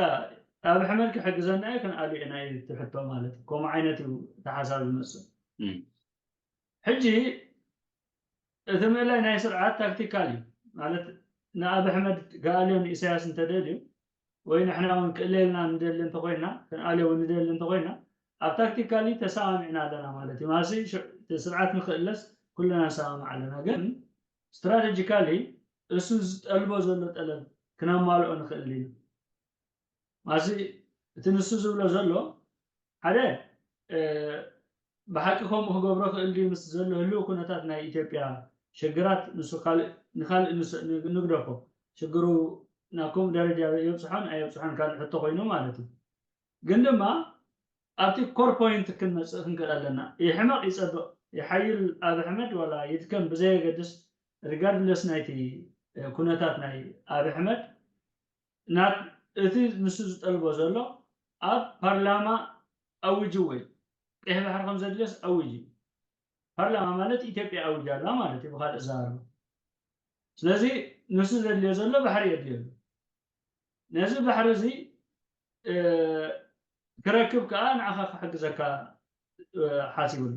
ኣብ ሕመድ ክሕግዘና እዩ ክንኣሉ ኢና እዩ እቲ ሕቶ ማለት እዩ። ከምኡ ዓይነት እዩ እቲ ሓሳብ ዝመፅእ። ሕጂ እቲ ምእላይ ናይ ስርዓት ታክቲካል እዩ ማለት ንኣብ ኣሕመድ ክኣልዮ ንኢሳያስ እንተደልዩ ወይ ንሕና እውን ክእለየልና ንደሊ እንተኮይና ክንኣልዮ እውን ንደሊ እንተኮይና ኣብ ታክቲካሊ ተሰማሚዕና ኣለና ማለት እዩ። ማሲ ስርዓት ንክእለስ ኩልና ንሰማማዕ ኣለና። ግን ስትራቴጂካሊ እሱ ዝጠልቦ ዘሎ ጠለብ ክነማልኦ ንክእል ኢና። ማሲ እቲ ንሱ ዝብሎ ዘሎ ሓደ ብሓቂ ከምኡ ክገብሮ ክእል ድዩ ምስ ዘሎ ህልው ኩነታት ናይ ኢትዮጵያ ሽግራት ንሱ ካልእ ንካልእ ንግደፎ ሽግሩ ናብ ከምኡ ደረጃ የብፅሖን ኣየብፅሖን ካልእ ሕቶ ኮይኑ ማለት እዩ። ግን ድማ ኣብቲ ኮር ፖይንት ክንመፅእ ክንክእል ኣለና። ይሕመቕ ይፀብቕ ይሓይል ኣብ ኣሕመድ ዋላ ይድከም ብዘየገድስ ሪጋርድለስ ናይቲ ኩነታት ናይ ኣብ ኣሕመድ ናት እቲ ንሱ ዝጠልቦ ዘሎ ኣብ ፓርላማ ኣውጅ ወይ ቀይሕ ባሕሪ ከም ዘድልዮስ ኣውጅ እዩ። ፓርላማ ማለት ኢትዮጵያ ኣውጅ ኣላ ማለት እዩ ብካልእ ዘራርባ። ስለዚ ንሱ ዘድልዮ ዘሎ ባሕሪ የድልዮ ኣሎ። ነዚ ባሕሪ እዚ ክረክብ ከዓ ንዓኻ ክሕግዘካ ሓሲቡ ኣሎ።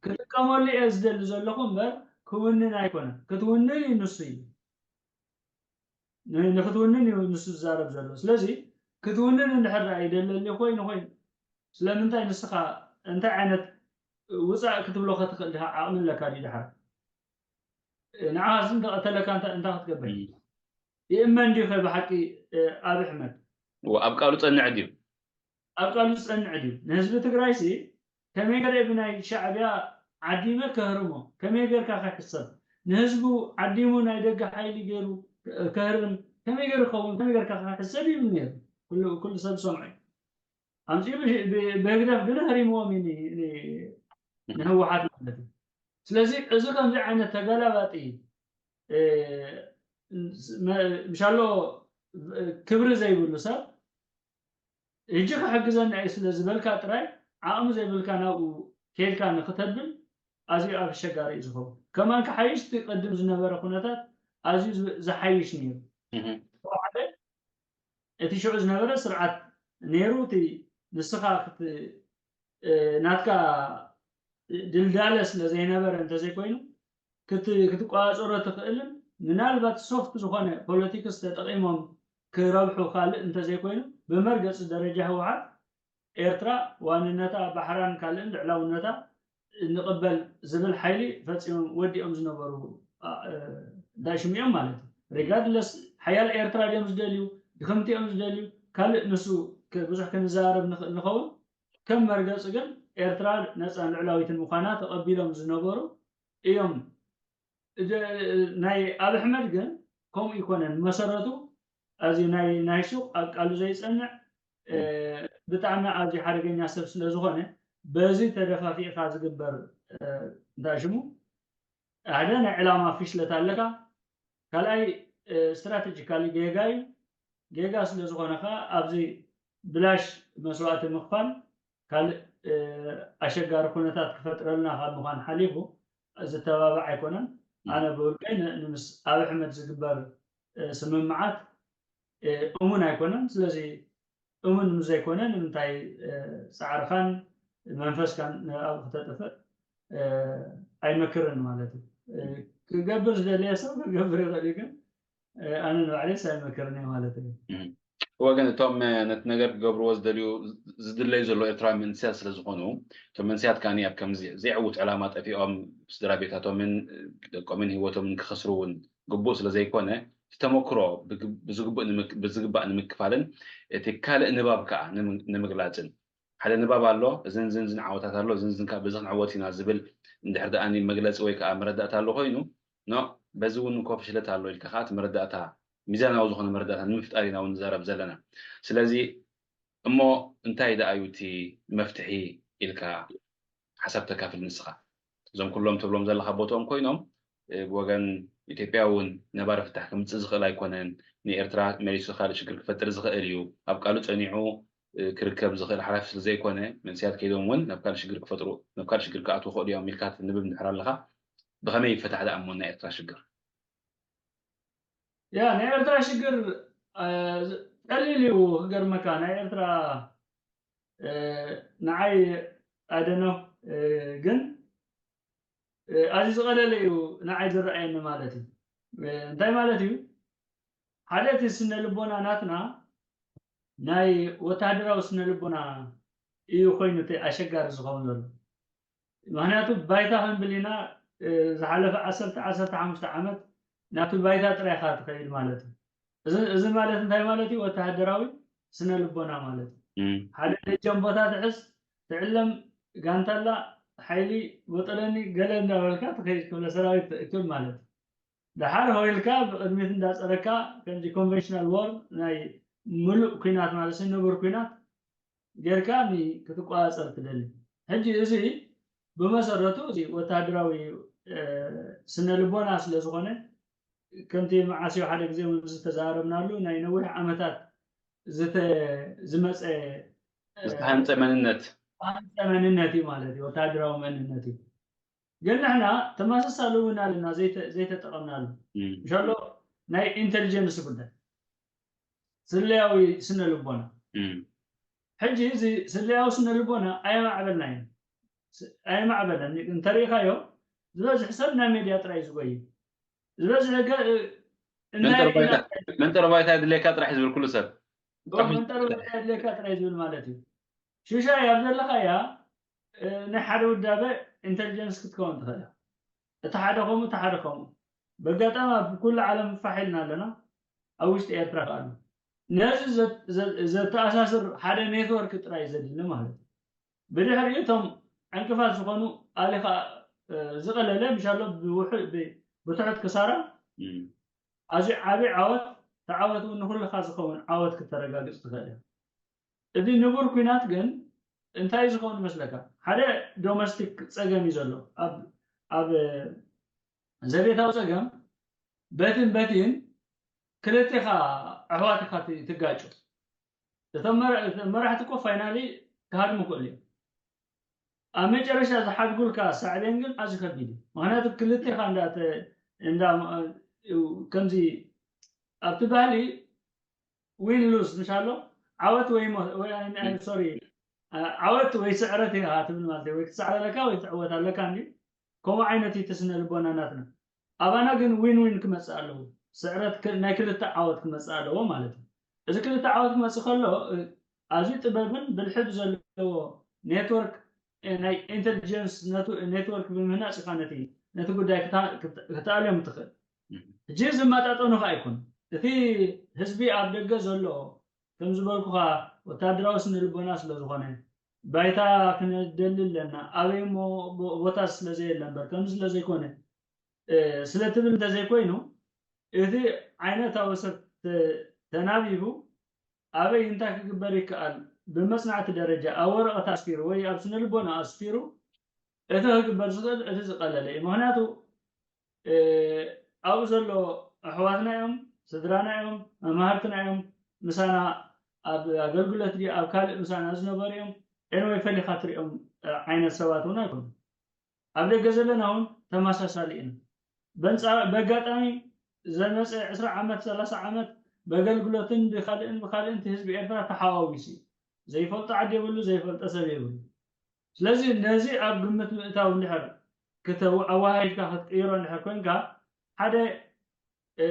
ክጥቀመሉ እየ ዝደሊ ዘለኹ እምበር ክውንን ኣይኮነን። ክትውንን እዩ ንሱ እዩ። ን- ንክትውንን እዩ ንሱ ዝዛረብ ዘሎ። ስለዚ ክትውንን እንድሕር ደኣ ይደለሊ ኮይኑ ኮይኑ ስለምንታይ ንስኻ እንታይ ዓይነት ውፃእ ክትብሎ ከትኽእል ዲኻ ዓቕሚ ኣለካ ድዩ ድሓር ንዓኻስ እንተቐተለካ እንታይ እንታይ ክትገብር ይእመን ድዩ ከ ብሓቂ ኣብ ኣሕመድ ኣብ ቃሉ ጸንዕ ድዩ ኣብ ቃሉ ዝጸንዕ ድዩ ንህዝቢ ትግራይ ሲ ከመይ ገረ ብናይ ሻዕብያ ዓዲመ ከህርሞ ከመይ ገርካ ከሕሰብ ንህዝቡ ዓዲሙ ናይ ደገ ሓይሊ ገይሩ ከህርም ከመይ ገይሩ ይኸውን ከመይ ገርካ ከሕሰብ ይብል ነይሩ ኩሉ ሰብ ዝሰምዖ ኣምፂኡ ብህግደፍ ግን ኣህሪምዎም እዩ ንህወሓት ማለት እዩ ስለዚ እዚ ከምዚ ዓይነት ተገላባጢ ምሻሎ ክብሪ ዘይብሉ ሰብ ሕጂ ክሕግዘና እዩ ስለ ዝበልካ ጥራይ ዓቕሚ ዘይብልካ ናብኡ ከይድካ ንክተብል ኣዝዩ ኣብ ኣሸጋሪ እዩ ዝኸውን ከማን ክሓይሽ እቲ ቅድም ዝነበረ ኩነታት ኣዝዩ ዝሓይሽ ነይሩ እቲ ሽዑ ዝነበረ ስርዓት ነይሩ እቲ ንስኻ ናትካ ድልዳለ ስለ ዘይነበረ እንተዘይኮይኑ ክትቋፀሮ ትኽእልን ምናልባት ሶፍት ዝኾነ ፖለቲክስ ተጠቒሞም ክረብሑ ካልእ እንተዘይኮይኑ ብመርገፂ ደረጃ ህወሓት ኤርትራ ዋንነታ ባሕራን ካልእን ልዕላውነታ ንቕበል ዝብል ሓይሊ ፈፂሞም ወዲኦም ዝነበሩ እንታይ ሽም እዮም ማለት እዩ regardless ሓያል ኤርትራ ድዮም ዝደልዩ ድኽምቲ እዮም ዝደልዩ ካልእ ንሱ ብዙሕ ክንዘራረብ ንኽእል ንኸውን ከም መርገፂ ግን ኤርትራ ነፃን ልዕላዊትን ምዃና ተቐቢሎም ዝነበሩ እዮም ናይ ኣብ ኣሕመድ ግን ከምኡ ይኮነን መሰረቱ ኣዝዩ ናይ ናይ ሹቕ ኣብ ቃሉ ዘይፀንዕ ብጣዕሚ ኣዝዩ ሓደገኛ ሰብ ስለ ዝኾነ በዚ ተደፋፊእካ ዝግበር እንታይ ሽሙ ሓደ ናይ ዕላማ ፊሽለት ኣለካ ካልኣይ ስትራተጂካሊ ጌጋ እዩ ጌጋ ስለ ዝኾነ ከዓ ኣብዚ ብላሽ መስዋእቲ ምኽፋል ካልእ ኣሸጋሪ ኩነታት ክፈጥረልና ካብ ምዃን ሓሊፉ ዝተባባዕ ኣይኮነን ኣነ ብውልቀይ ንምስ ኣብ ኣሕመድ ዝግበር ስምምዓት እሙን ኣይኮነን ስለዚ እሙን ምስ ዘይኮነ ንምንታይ ፃዕርካን መንፈስካን ኣብኡ ክተጥፍእ ኣይመክርን ማለት እዩ ክገብር ዝደለየ ሰብ ክገብር ይኽእል እዩ ግን ኣነ ንባዕለይ ሳይመከርኒ ማለት እዩ። እወ ግን እቶም ነቲ ነገር ክገብርዎ ዝደልዩ ዝድለዩ ዘለዉ ኤርትራውያን መንእሰያት ስለ ዝኾኑ እቶም መንእሰያት ከኣ ኣብ ከምዚ ዘይዕዉት ዕላማ ጠፊኦም ስድራ ቤታቶምን ደቆምን ህይወቶምን ክኸስሩ እውን ግቡእ ስለ ዘይኮነ እቲ ተመክሮ ብዝግባእ ንምክፋልን እቲ ካልእ ንባብ ከኣ ንምግላጽን ሓደ ንባብ ኣሎ፣ እዝን ዝን ዝን ዓወታት ኣሎ፣ እዝን ዝን ከዓ በዚ ክንዕወት ኢና ዝብል እንድሕር ደኣ መግለፂ ወይ ከዓ መረዳእታ ኣሎ ኮይኑ፣ ኖ በዚ እውን እኮ ፍሽለት ኣሎ ኢልካ ከዓ እቲ መረዳእታ ሚዛናዊ ዝኾነ መረዳእታ ንምፍጣር ኢና እውን ንዛረብ ዘለና። ስለዚ እሞ እንታይ ደኣ እዩ እቲ መፍትሒ ኢልካ ሓሳብ ተካፍል ንስኻ? እዞም ኩሎም ትብሎም ዘለኻ ቦትኦም ኮይኖም ብወገን ኢትዮጵያ እውን ነባሪ ፍታሕ ከምፅእ ዝኽእል ኣይኮነን። ንኤርትራ መሊሱ ካልእ ሽግር ክፈጥር ዝኽእል እዩ። ኣብ ቃሉ ፀኒዑ ክርከብ ዝኽእል ሓላፊ ስለ ዘይኮነ መንእሰያት ከይዶም እውን ናብ ካልእ ሽግር ክፈጥሩ ናብ ካልእ ሽግር ክኣትዉ ይኽእሉ እዮም ኢልካ ትንብብ እንድሕር ኣለኻ ብኸመይ ይፈታሕ ደኣ እሞ ናይ ኤርትራ ሽግር? ያ ናይ ኤርትራ ሽግር ቀሊል እዩ ክገርመካ ናይ ኤርትራ ንዓይ ኣደኖ ግን ኣዝዩ ዝቐለለ እዩ ንዓይ ዝረኣየኒ ማለት እዩ። እንታይ ማለት እዩ? ሓደ እቲ ስነ ልቦና ናትና ናይ ወታደራዊ ስነ ልቦና እዩ ኮይኑ እቲ ኣሸጋሪ ዝኸውን ዘሎ። ምክንያቱ ባይታ ክንብል ኢና ዝሓለፈ ዓሰርተ ዓሰርተ ሓሙሽተ ዓመት ናብቲ ባይታ ጥራይ ኢኻ ትኸይድ ማለት እዩ። እዚ ማለት እንታይ ማለት እዩ? ወተሃደራዊ ስነ ልቦና ማለት እዩ። ሓደ ደጀን ቦታ ትሕዝ፣ ትዕለም፣ ጋንታላ፣ ሓይሊ፣ ቦጠለኒ፣ ገለ እንዳበልካ ትኸይድ ክብለ ሰራዊት ትእክብ ማለት እዩ። ደሓር ሆይልካ ብቅድሚት እንዳፀረካ ከምዚ ኮንቨንሽናል ዎር ናይ ምሉእ ኩናት ማለት ንቡር ኩናት ጌርካ ክትቆፃፀር ትደሊ። ሕጂ እዚ ብመሰረቱ እዚ ወታደራዊ ስነ ልቦና ስለ ዝኾነ ከምቲ መዓስዮ ሓደ ግዜ እውን ዝተዛረብናሉ ናይ ነዊሕ ዓመታት ዝመፀ ዝተሃንፀ መንነት ዝተሃንፀ መንነት እዩ ማለት እዩ። ወታደራዊ መንነት እዩ። ግን ንሕና ተመሳሳሊ እውን ኣለና ዘይተጠቐምናሉ። ምሻሎ ናይ ኢንቴሊጀንስ ጉዳይ ስለያዊ ስነ ልቦና። ሕጂ እዚ ስለያዊ ስነ ልቦና ኣየማዕበልናዮ ኣየማዕበለን። እንተሪኢኻዮ ዝበዝሕ ሰብ ናይ ሜድያ ጥራይ ዝጎይ ዝበዝሕ እንታይ መንጠር ባይታ ርኢና መንጠር ባይታ ድሌካ ጥራሕ ዝብል ኩሉ ሰብ እኮ መንጠር ባይታ ድሌካ ጥራይ ዝብል ማለት እዩ። ሽሻይ ኣብ ዘለኻያ እ፣ ናይ ሓደ ውዳበ ኢንተሊጀንስ ክትከውን ትኽእል እያ። እቲ ሓደ ከምኡ እቲ ሓደ ከምኡ። በጋጣሚ ኣብ ኩሉ ዓለም ፋሕ ኢልና ኣለና፣ ኣብ ውሽጢ ኤርትራ ከኣ ኣሎ። ነዚ ዘ- ዘ- ዘተኣሳስር ሓደ ኔትወርክ ጥራይ ዘድሊ ማለት እዩ። ብድሕሪኡ እቶም ዕንቅፋት ዝኾኑ ኣሊኻ እ፣ ዝቐለለ ምሻሎ ብውሑ- ብ- ብትሑት ክሳራ እም። ኣዝዩ ዓቢ ዓወት ተዓወት እውን ንኹልኻ ዝኸውን ዓወት ክተረጋግጽ ትኽእል እያ። እዚ ንቡር ኲናት ግን እንታይ እዩ ዝኸውን ይመስለካ? ሓደ ዶሜስቲክ ጸገም እዩ ዘሎ። ኣብ ኣብ ዘቤታዊ ጸገም በትን በትን ክልቴኻ ኣሕዋትካ ት- ትጋጩ። እቶም መራ- እቶም መራሕቲ እኮ ፋይናሊ ክሃድሙ ክእሉ እዮም። ኣብ መጨረሻ ዝሓድጉልካ ሳዕቤን ግን ኣዝዩ ከቢድ እዩ። ምክንያቱ ክልቴኻ እንዳ ተ- እንዳ ከምዚ ኣብቲ ባህሊ ዊን ሉዝ ምሽ ኣሎ ዓወት ወይ ሞ- ወይ ኣይ- ኣይ- ሶሪ ዓ- ዓወት ወይ ስዕረት ኢኻ ትብል ማለት እዩ። ወይ ክትስዕር ኣለካ ወይ ትዕወት ኣለካ እንዲ ከምኡ ዓይነት እዩ እቲ ስነ ልቦና ናትና። ኣባና ግን ዊን ዊን ክመፅእ ኣለዎ። ስዕረት ክ- ናይ ክልተ ዓወት ክመፅእ ኣለዎ ማለት እዩ። እዚ ክልተ ዓወት ክመፅእ ከሎ እ፣ ኣዝዩ ጥበብን ብልሒ ብዘለዎ ኔትወርክ እ፣ ናይ ኢንተሊጀንስ ነቱ- ኔትወርክ ብምህናፅ ኢኻ ነቲ ነቲ ጉዳይ ክታ- ክት- ክትኣልዮም ትኽእል። ሕጂ ዝመጣጠኑ ኸዓ ኣይኮን እቲ ህዝቢ ኣብ ደገ ዘሎ ከም ዝበልኩኻ ወታደራዊ ስነ ልቦና ስለ ዝኾነ ባይታ ክነደሊ ኣለና ኣበይ እሞ ቦ- ቦታ ስለ ዘየለ እምበር ከምዚ ስለ ዘይኮነ እ፣ ስለ ትብል እንተዘይኮይኑ እቲ ዓይነታዊ ሰብ ተ- ተናቢቡ ኣበይ እንታይ ክግበር ይከኣል ብመፅናዕቲ ደረጃ ኣብ ወረቐት ኣስፊሩ ወይ ኣብ ስነ ልቦና ኣስፊሩ እቲ ክግበር ዝኽእል እቲ ዝቐለለ እዩ። ምክንያቱ እ፣ ኣብኡ ዘሎ ኣሕዋትና እዮም፣ ስድራና እዮም፣ መማህርትና እዮም፣ ምሳና ኣብ ኣገልግሎት ድዩ ኣብ ካልእ ምሳና ዝነበሩ እዮም። ኤንወይ ፈሊኻ ትሪኦም እ፣ ዓይነት ሰባት እውን ኣይኮኑ። ኣብ ደገ ዘለና እውን ተመሳሳሊ ኢና። በንፃ- በጋጣሚ ዘመፀ ዕስራ ዓመት ሰላሳ ዓመት በገልግሎትን ብካልእን ብካልእን እቲ ህዝቢ ኤርትራ ተሓዋዊሱ እዩ። ዘይፈልጦ ዓዲ የብሉ፣ ዘይፈልጦ ሰብ የብሉ። ስለዚ ነዚ ኣብ ግምት ምእታው እንድሕር ክተ- ኣወሃሂድካ ክትቅይሮ እንድሕር ኮንካ ሓደ እ፣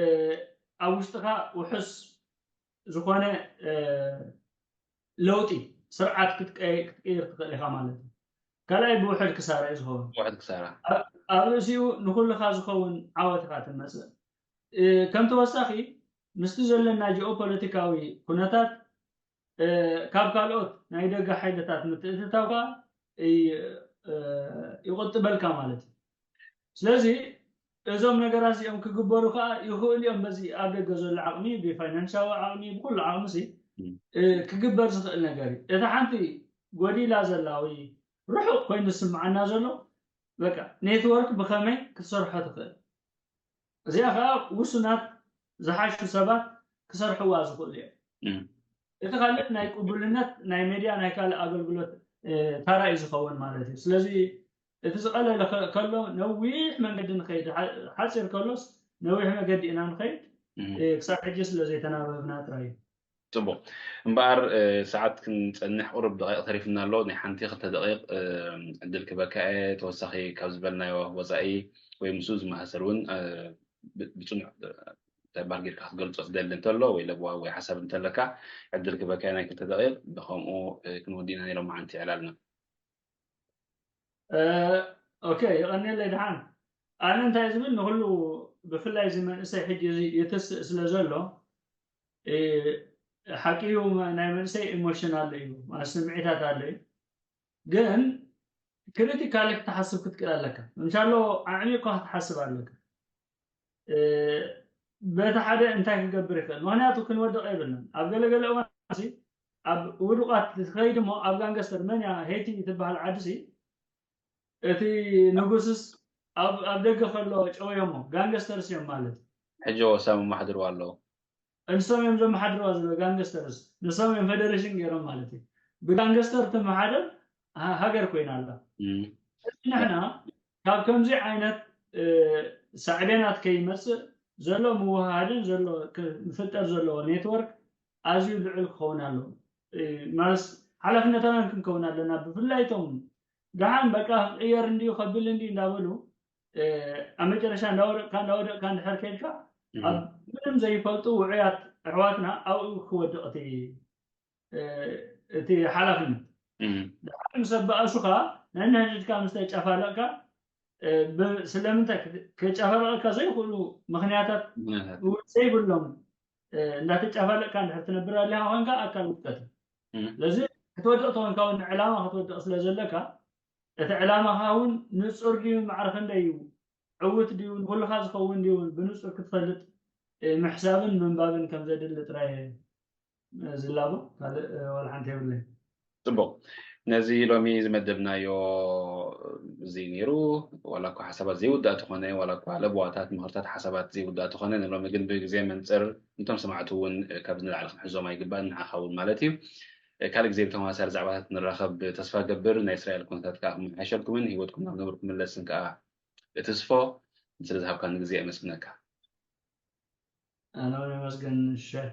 ኣብ ውሽጥኻ ውሑስ ዝኾነ እ፣ ለውጢ ስርዓት ክትቀይ- ክትቀይር ትኽእል ኢኻ ማለት እዩ። ካልኣይ ብውሕድ ክሳራ እዩ ዝኸውን። ዋሕድ ክሳራ ኣብ- ኣብ ርእሲኡ ንኹልኻ ዝኸውን ዓወት ኢኻ ትመፅእ። እ፣ ከም ተወሳኺ ምስቲ ዘለና ጂኦፖለቲካዊ ኩነታት እ፣ ካብ ካልኦት ናይ ደገ ሓይልታት ምትእትታው ከዓ ይ- እ፣ ይቆጥበልካ ማለት እዩ። ስለዚ እዞም ነገራት እዚኦም ክግበሩ ከዓ ይኽእሉ እዮም። በዚ ኣብ ደገ ዘሎ ዓቕሚ ብፋይናንሻዊ ዓቕሚ ብኩሉ ዓቕሚ ሲ እም። እ፣ ክግበር ዝኽእል ነገር እዩ። እታ ሓንቲ ጎዲላ ዘላ ወይ ርሑቕ ኮይኑ ዝስምዓና ዘሎ በቃ ኔትወርክ ብኸመይ ክትሰርሖ ትኽእል እዚኣ ከዓ ውሱናት ዝሓሹ ሰባት ክሰርሕዋ ዝኽእሉ እዮም። እም። እቲ ካልእ ናይ ቅቡልነት ናይ ሜድያ ናይ ካልእ ኣገልግሎት እ፣ ታራ እዩ ዝኸውን ማለት እዩ። ስለዚ እቲ ዝቐለለ ከ- ከሎ ነዊሕ መንገዲ ንኸይድ ሓ- ሓፂር ከሎስ ነዊሕ መገዲ ኢና ንኸይድ እም። እ፣ ክሳብ ሕጂ ስለ ዘይተናበብና ጥራይ እዩ። ፅቡቅ እምበኣር እ፣ ሰዓት ክንፀንሕ ቁሩብ ደቂቕ ተሪፍና ኣሎ። ናይ ሓንቲ ክልተ ደቂቕ እ፣ ዕድል ክበካ እየ። ተወሳኺ ካብ ዝበልናዮ ወፃኢ ወይ ምስኡ ዝመሳሰል እውን እ፣ ብ- ብፅኑዕ እ፣ እንታይ ባር ጌርካ ክትገልፆ ትደሊ እንተሎ ወይ ለበዋ ወይ ሓሳብ እንተለካ ዕድል ክበካ እየ ናይ ክልተ ደቂቕ። ብኸምኡ እ፣ ክንወዲእና ናይ ሎማዓንቲ ዕላልና። እ፣ ኦኬ የቐንየለይ ደሓን። ኣነ እንታይ ዝብል ንኹሉ ብፍላይ እዚ መንእሰይ ሕጂ እዚ ይትስእ ስለ ዘሎ እ፣ ሓቂ እዩ ናይ መንእሰይ ኢሞሽን ኣሎ እዩ ማለት ስምዒታት ኣሎ እዩ። ግን ክሪቲካሊ ክትሓስብ ክትክእል ኣለካ። ምሻሎ ኣዕሚቕካ ክትሓስብ ኣለካ። እ፣ በቲ ሓደ እንታይ ክገብር ይኽእል? ምክንያቱ ክንወድቕ የብልናን። ኣብ ገለገለ እዋን ሲ ኣብ ውዱቃት ትኸይድ እሞ ኣብ ጋንገስተር መን እያ ሄይቲ ትበሃል ዓዲ ሲ እቲ ንጉስስ ኣብ ኣብ ደገ ከሎ ጨውዮሞ ጋንገስተርስ እዮም ማለት እዩ። ሕጂ ወሳም ማሕድርዋ ኣለዎ። ንሶም እዮም ዘመሓድርዋ ዘሎ ጋንገስተርስ ንሶም እዮም ፌደሬሽን ገይሮም ማለት እዩ። ብጋንገስተር ትመሓደር ሃ- ሃገር ኮይና ኣላ። እም። ንሕና ካብ ከምዚ ዓይነት እ፣ ሳዕቤናት ከይመፅእ ዘሎ ምውሃሃድን ዘሎ ክ- ክፍጠር ዘለዎ ኔትወርክ ኣዝዩ ልዑል ክኸውን ኣለዎ። እ፣ ማለት ሓላፍነታውያን ክንከውን ኣለና። ብፍላይ እቶም ደሓን በቃ ክቅየር እንድዩ ከብል እንድዩ እንዳበሉ እ፣ ኣብ መጨረሻ እንዳወደቅካ እንዳወደቅካ እንድሕር ከይድካ እም። ኣብ ምንም ዘይፈልጡ ውዑያት ኣሕዋትና ኣብኡ ክወድቕ እቲ እቲ ሓላፍነት። ድሓር ምስ ኣበኣሱኻ ነንሕድድካ ምስ ተጫፋለቕካ፣ ስለምንታይ ክጫፋለቐካ ዘይኽእሉ ምኽንያታት ዘይብሎም እንዳተጫፋለቕካ እንድሕር ትነብር ኣሊኻ ኮንካ ኣካል ውድቀት። ስለዚ ክትወድቕ ተኾንካ እውን ንዕላማ ክትወድቕ ስለ ዘለካ፣ እቲ ዕላማኻ እውን ንፁር ድዩ፣ ማዕረ ክንደይ እዩ፣ ዕውት ድዩ፣ ንኩልኻ ዝኸውን ድዩ ብንፁር ክትፈልጥ ምሕሳብን ምንባብን ከም ዘድሊ ጥራይ ዝላቦ። ካልእ ዋላ ሓንቲ የብለይ። ፅቡቕ። ነዚ ሎሚ ዝመደብናዮ እዚ ነይሩ። ዋላ እኳ ሓሳባት ዘይውዳእ ተኾነ፣ ዋላ እኳ ለበዋታት፣ ምኽርታት፣ ሓሳባት ዘይውዳእ ተኾነ፣ ንሎሚ ግን ብግዜ መንፅር እንቶም ሰማዕቱ እውን ካብዚ ንላዕሊ ክንሕዞም ኣይግባእን፣ ንዓኻ እውን ማለት እዩ። ካልእ ግዜ ብተመሳሳሊ ዛዕባታት ንራኸብ ተስፋ ገብር። ናይ እስራኤል ኩነታት ከዓ ክመሓሸልኩምን ህይወትኩም ናብ ነብር ክምለስን ከዓ እትስፎ። ስለዝሃብካኒ ግዜ የመስግነካ። ኣነ እውን የመስግን ሸህ።